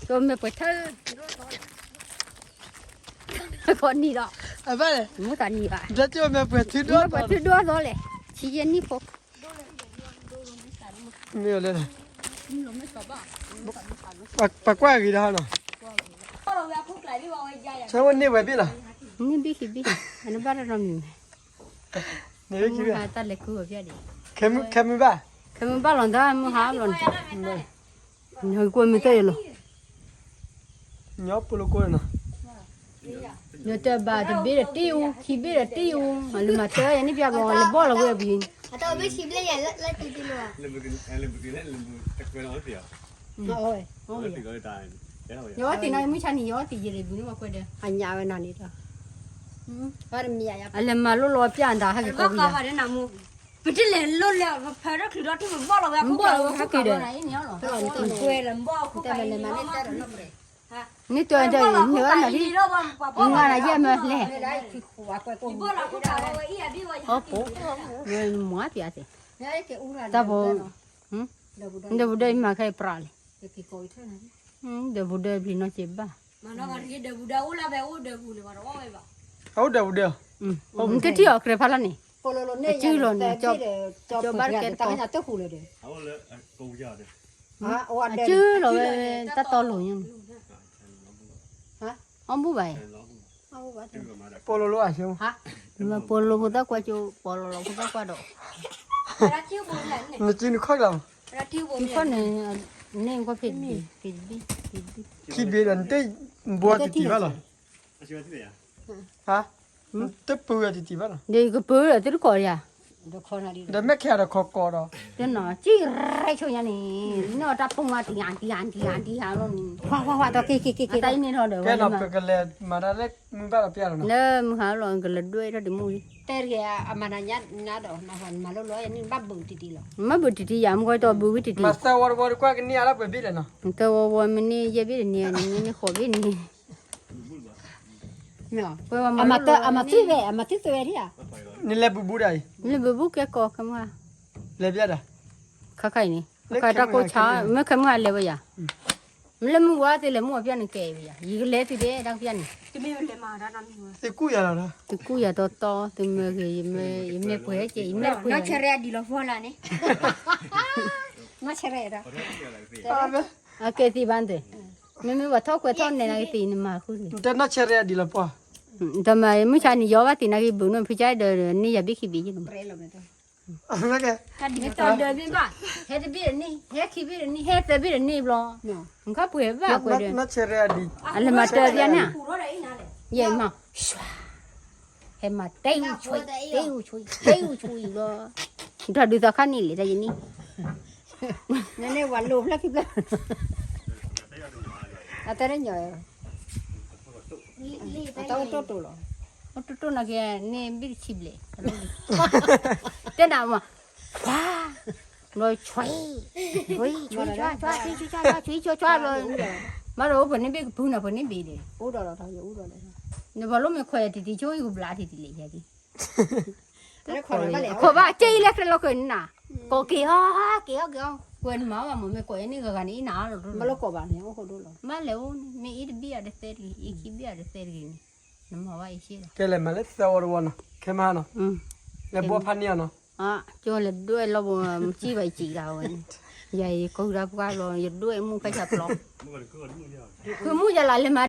ကၠိမဲာ်ပှဲၤထၢ ကီနံၤဒီး, မိၢ်သးနံၤဘၣ်, မဲာ်ပှဲၤထၢဒိၣ်သီလဲၣ်, ဆံယဲၢ်နံၣ်ဖိ, မ့ၢ်လၢ ပကွၢ်ဂ့ၤဒၣ်နီၤ, ဆၢဝဲန့ၢ်ဝဲဘ့ၣ်လီၤ, န့ၢ်ဘ့ၣ်ခံဘ့ၣ်, အနဘၣ်တရီမံၤ, တၢ်လဲၤကုအီၤဖျဲၣ်ဒံး, ခဲမုၢ်ဘၣ်, ခဲမုၢ်ဘၣ်လီၤ တၢ်မုၢ်ဟါလီၤန့ၣ်, နကွဲမုၢ်သၢယလီၤ, ညီပိလိကိနီၤ, နတဘၣ်တဘ့ၣ်ဒီးတ့ၢ်အူ, ခံဘ့ၣ်ဒီးတ့ၢ်အူ, လၢမၤတၢ်ယၤန့ၣ်ပျဲဘျီ လဲၤဘီၣ်လီၤဝဲအပူၤ, ယအီသံးနီၤ မုၢ်ဆါန့ၣ် ယအီသံးယဲၢ်ဘုန့ၣ် ပှၤကွဲးဒီး အညါဝဲနၤန့ၣ်ဒီး အလဲၤမၤလိလီၤပျၢ်တၢ်ဟဲက့ၤကိးကယၤ, ပတလဲၤလိလၢ ပဖၢထီၣ်ချုးထီၣ်ထံၣ် ပဘီၣ်လီၤဝဲအခိၣ်ကးဒီး ကွဲးလၢဘီၣ်အခိၣ်ကးန့ၣ် န့ၢ်တၢ်န့ၣ် မၤန့ၢ်တၢ်ဒီးနီၢ်ပှဲၤ, န့ၢ်တၢ်န့ၣ် န့ၢ်ဝဲနၤလံ, နၤယဲၢ်မၢလဲၣ်, အီပူၤ, ဝဲမွၤပျးသ့ၣ်, တၢ်ဖိ, ဒီးပူၤဒီးအံၤမၤခဲအံၤပြးလံ, ဒီးပူၤဒီးပျံၤနီၢ်က့ဘၣ်, အအိၣ်ဒီးပူၤဒီး, နတထံၣ်အီၤကြဲးဖးလီၤန့ၣ်, အစုလီၤန့ၣ်, ကၠီဘၣ်တကဲတကီး, အစုလီၤဝဲတၢ်တီလိၤညါန့ၣ်, အီၣ်ဘူၣ်ဘၣ်အံၤ, ပိာ်လိၤဖိသၣ်ကွၢ်ကၠိ, ပိာ်လိၤဖိသၣ်ကွၢ်ဒီး, နစုနခီၣ်ကလီၤ, နခီၣ်န့ၣ်, န့ၢ်ကီၢ်ဖံးတဘ့ၣ်, ခံဘ့ၣ်ဒီး နတဘိတံၢ်ဘၣ်လီၤ, တပၢတံၢ်ဘၣ်လီၤ, ဒီးကပၢဒီးသုတခီၣ်ယၤ, ဒီးမဲၣ်ခဲဒီးခီကီးဒီး, တနီၤ ကံၣ်ရဲဆိညါန့ၣ်, နီၢ်တၢ်ပိာ်မၤတံၢ်ဧါတံၢ်ဧါတံၢ်ဧါလီၤန့ၣ်, တၢ်အံၤန့ၣ်ထီၣ်ဒီး, လၢမုၢ်ဟါလီၤ ကလဲၤဒွဲၣ်ထီၣ်ဒံးမူ, တဲတဂ့ၤ, အမၤနၤညါဒီး, မၤလိလီၤန့ၣ် ဘၣ်ဘုးတံၢ်တံၢ်လီၤ, မ့ၢ်ဘုးတံၢ်တံၢ်ယၤ မ့ၢ်ကီၢ်တီဘုးဝံတံၢ်တံၢ်, မၤသၢဝီတဝီတကွၢ်ကန့ၢ်အါလၢပှဲၤဘ့ၣ်လဲၣ်နီၤ, သၢဝီဝီမ့ၢ်န့ၢ်ယဲၢ်ဘ့ၣ်တန့ၢ်, န့ၢ်ဃိးဘ့ၣ်န့ၢ် အမၤသံဝဲ, အမၤသံသဝဲဒံးဧါ, နလဲၤဘူးဘူးဒၣ်အံၤ, နလဲၤဘူးဘူးကဲကီးခဲမုၢ်, လဲၤဘၣ်ဒၣ်, ခါခါအံၤန့ၣ်, ခါတၢ်ကိၢ်ဆါ, မ့ၢ်ခဲမုၢ်ဟါလဲၤဝဲယၤ, မ့ၢ်လၢမုၢ်ဝါသ့လဲၤမုၢ်အီၤပျၢ်န့ၣ်ကဲဝဲယၤ, ယကလဲၤသုဒဲတၢ်ပျၢ်န့ၣ်, သုကူၣ်ယၤလီၤ, သုကူၣ်ယၤတီတီ, သုမၢဂ့ၤ, ယမ့ၢ်ပှဲၤကဲ, ယမ့ၢ်ပှဲၤ, နီၢ်ဆဲရဲအဒံးလီၤဖီလာ်န့ၣ်, နီၢ်ဆဲရဲဒီး အကဲသံဘၣ်နသ့, မ့မ့ၢ်ပှၤထီၣ်ကွဲးထီၣ်နဲၣ်နၤကသ့ၣ်နမၤဃုသ့ၣ်, တနီၢ်ဆဲရဲအဒံးလီၤပှၤ, တမၤမုၢ်ဆါန့ၣ် ယီၤဘၣ်သ့ၣ်နၤက့ၤဘုးနီၢ်ဖုကၠဲဒီး န့ၢ်ယၤဘ့ၣ်ခံဘ့ၣ်ယ့ၣ်လီၤ, ဟဲတဘ့ၣ်ဒီးန့ၢ်, ဟဲခံဘ့ၣ်ဒီးန့ၢ်ဘျီ, နခီၣ်ပှဲၤဘၣ်ကွဲးဒီး, အလဲၤမၤတၢ်ဘၣ်န့ၣ်, ယဲၢ်မး, ဟဲမၤတဲအူဆွံ, တဲအူဆွံ, တဲအူဆွံအံၤဘျီ, တၢ်ဒုးသးခါန့ၣ်လဲၣ်တၢ်ယန့ၣ်, နန့ၢ်ဝဲလိာ်ဖျၢၣ်ခံဖျၢၣ်, အတၢ်တညီ, အတၢ်အိၣ်တိၢ်တိၢ်လီၤ, အိၣ်တိၢ်တိၢ်နာ်က့ၤန့ၢ်ဘ့ၣ်တဆံဘျဲၣ်, တဲနၤမး, ဘျီဆွံ, ဆွံ, ဆွံ, ဆွံ, ဆွံ, ဆွံ, ဆွံ, ဆွံ, ဘျီ, မၤဒီးအိၣ်ပှဲၤန့ၢ်ဘ့ၣ်ကပုၢ်နၤပှဲၤန့ၢ်ဘ့ၣ်ဒီး, နဘၣ်လိၣ်မ့ၢ်ခွဲးယၤတံၢ်တံၢ်ဆိအံၤကဘျါတံၢ်တံၢ်လဲၣ်ယၤဒ် ခိးဘၣ်က့အံၤလၢကျဲလီၤက့ၤနၤ, ကိးက့ၤဟီ, က့ၤဟီက့ၤဟီ, ကွဲးနမၤဘၣ်မ့ၢ်မ့ၢ်ကိးယၤန့ၣ်ဂၤဂၤန့ၣ်အံၤနၤလီၤ, မ့ၢ်လဲၤအိၣ်န့ၣ် မ့ၢ်အံၤတဘ့ၣ်အီၤတသဲတဂ့ၤ, အံၤခံဘ့ၣ်အီၤတသဲတဂ့ၤန့ၣ်, နမၤဘၣ်အံၤရှ့လီၤ, ကဲလဲၤမၤလၢသၢဝီတဝီနီၤ, ခဲမဟါနီၤ, လဲၤဘီဖးန့ၢ်အီၤနီၤ, ကၠိလဲၤဒွဲၣ်လီၤပူၤ, မစံၣ်ဘၣ်ယစံၣ်လၢဝဲန့ၣ်, ယၤယကိးဒၣ်ပှၢ်လီၤ, ယဒွဲၣ်မူဖဲဆၣ်ပျီ, ဃုမူယလၢလဲၤမၤ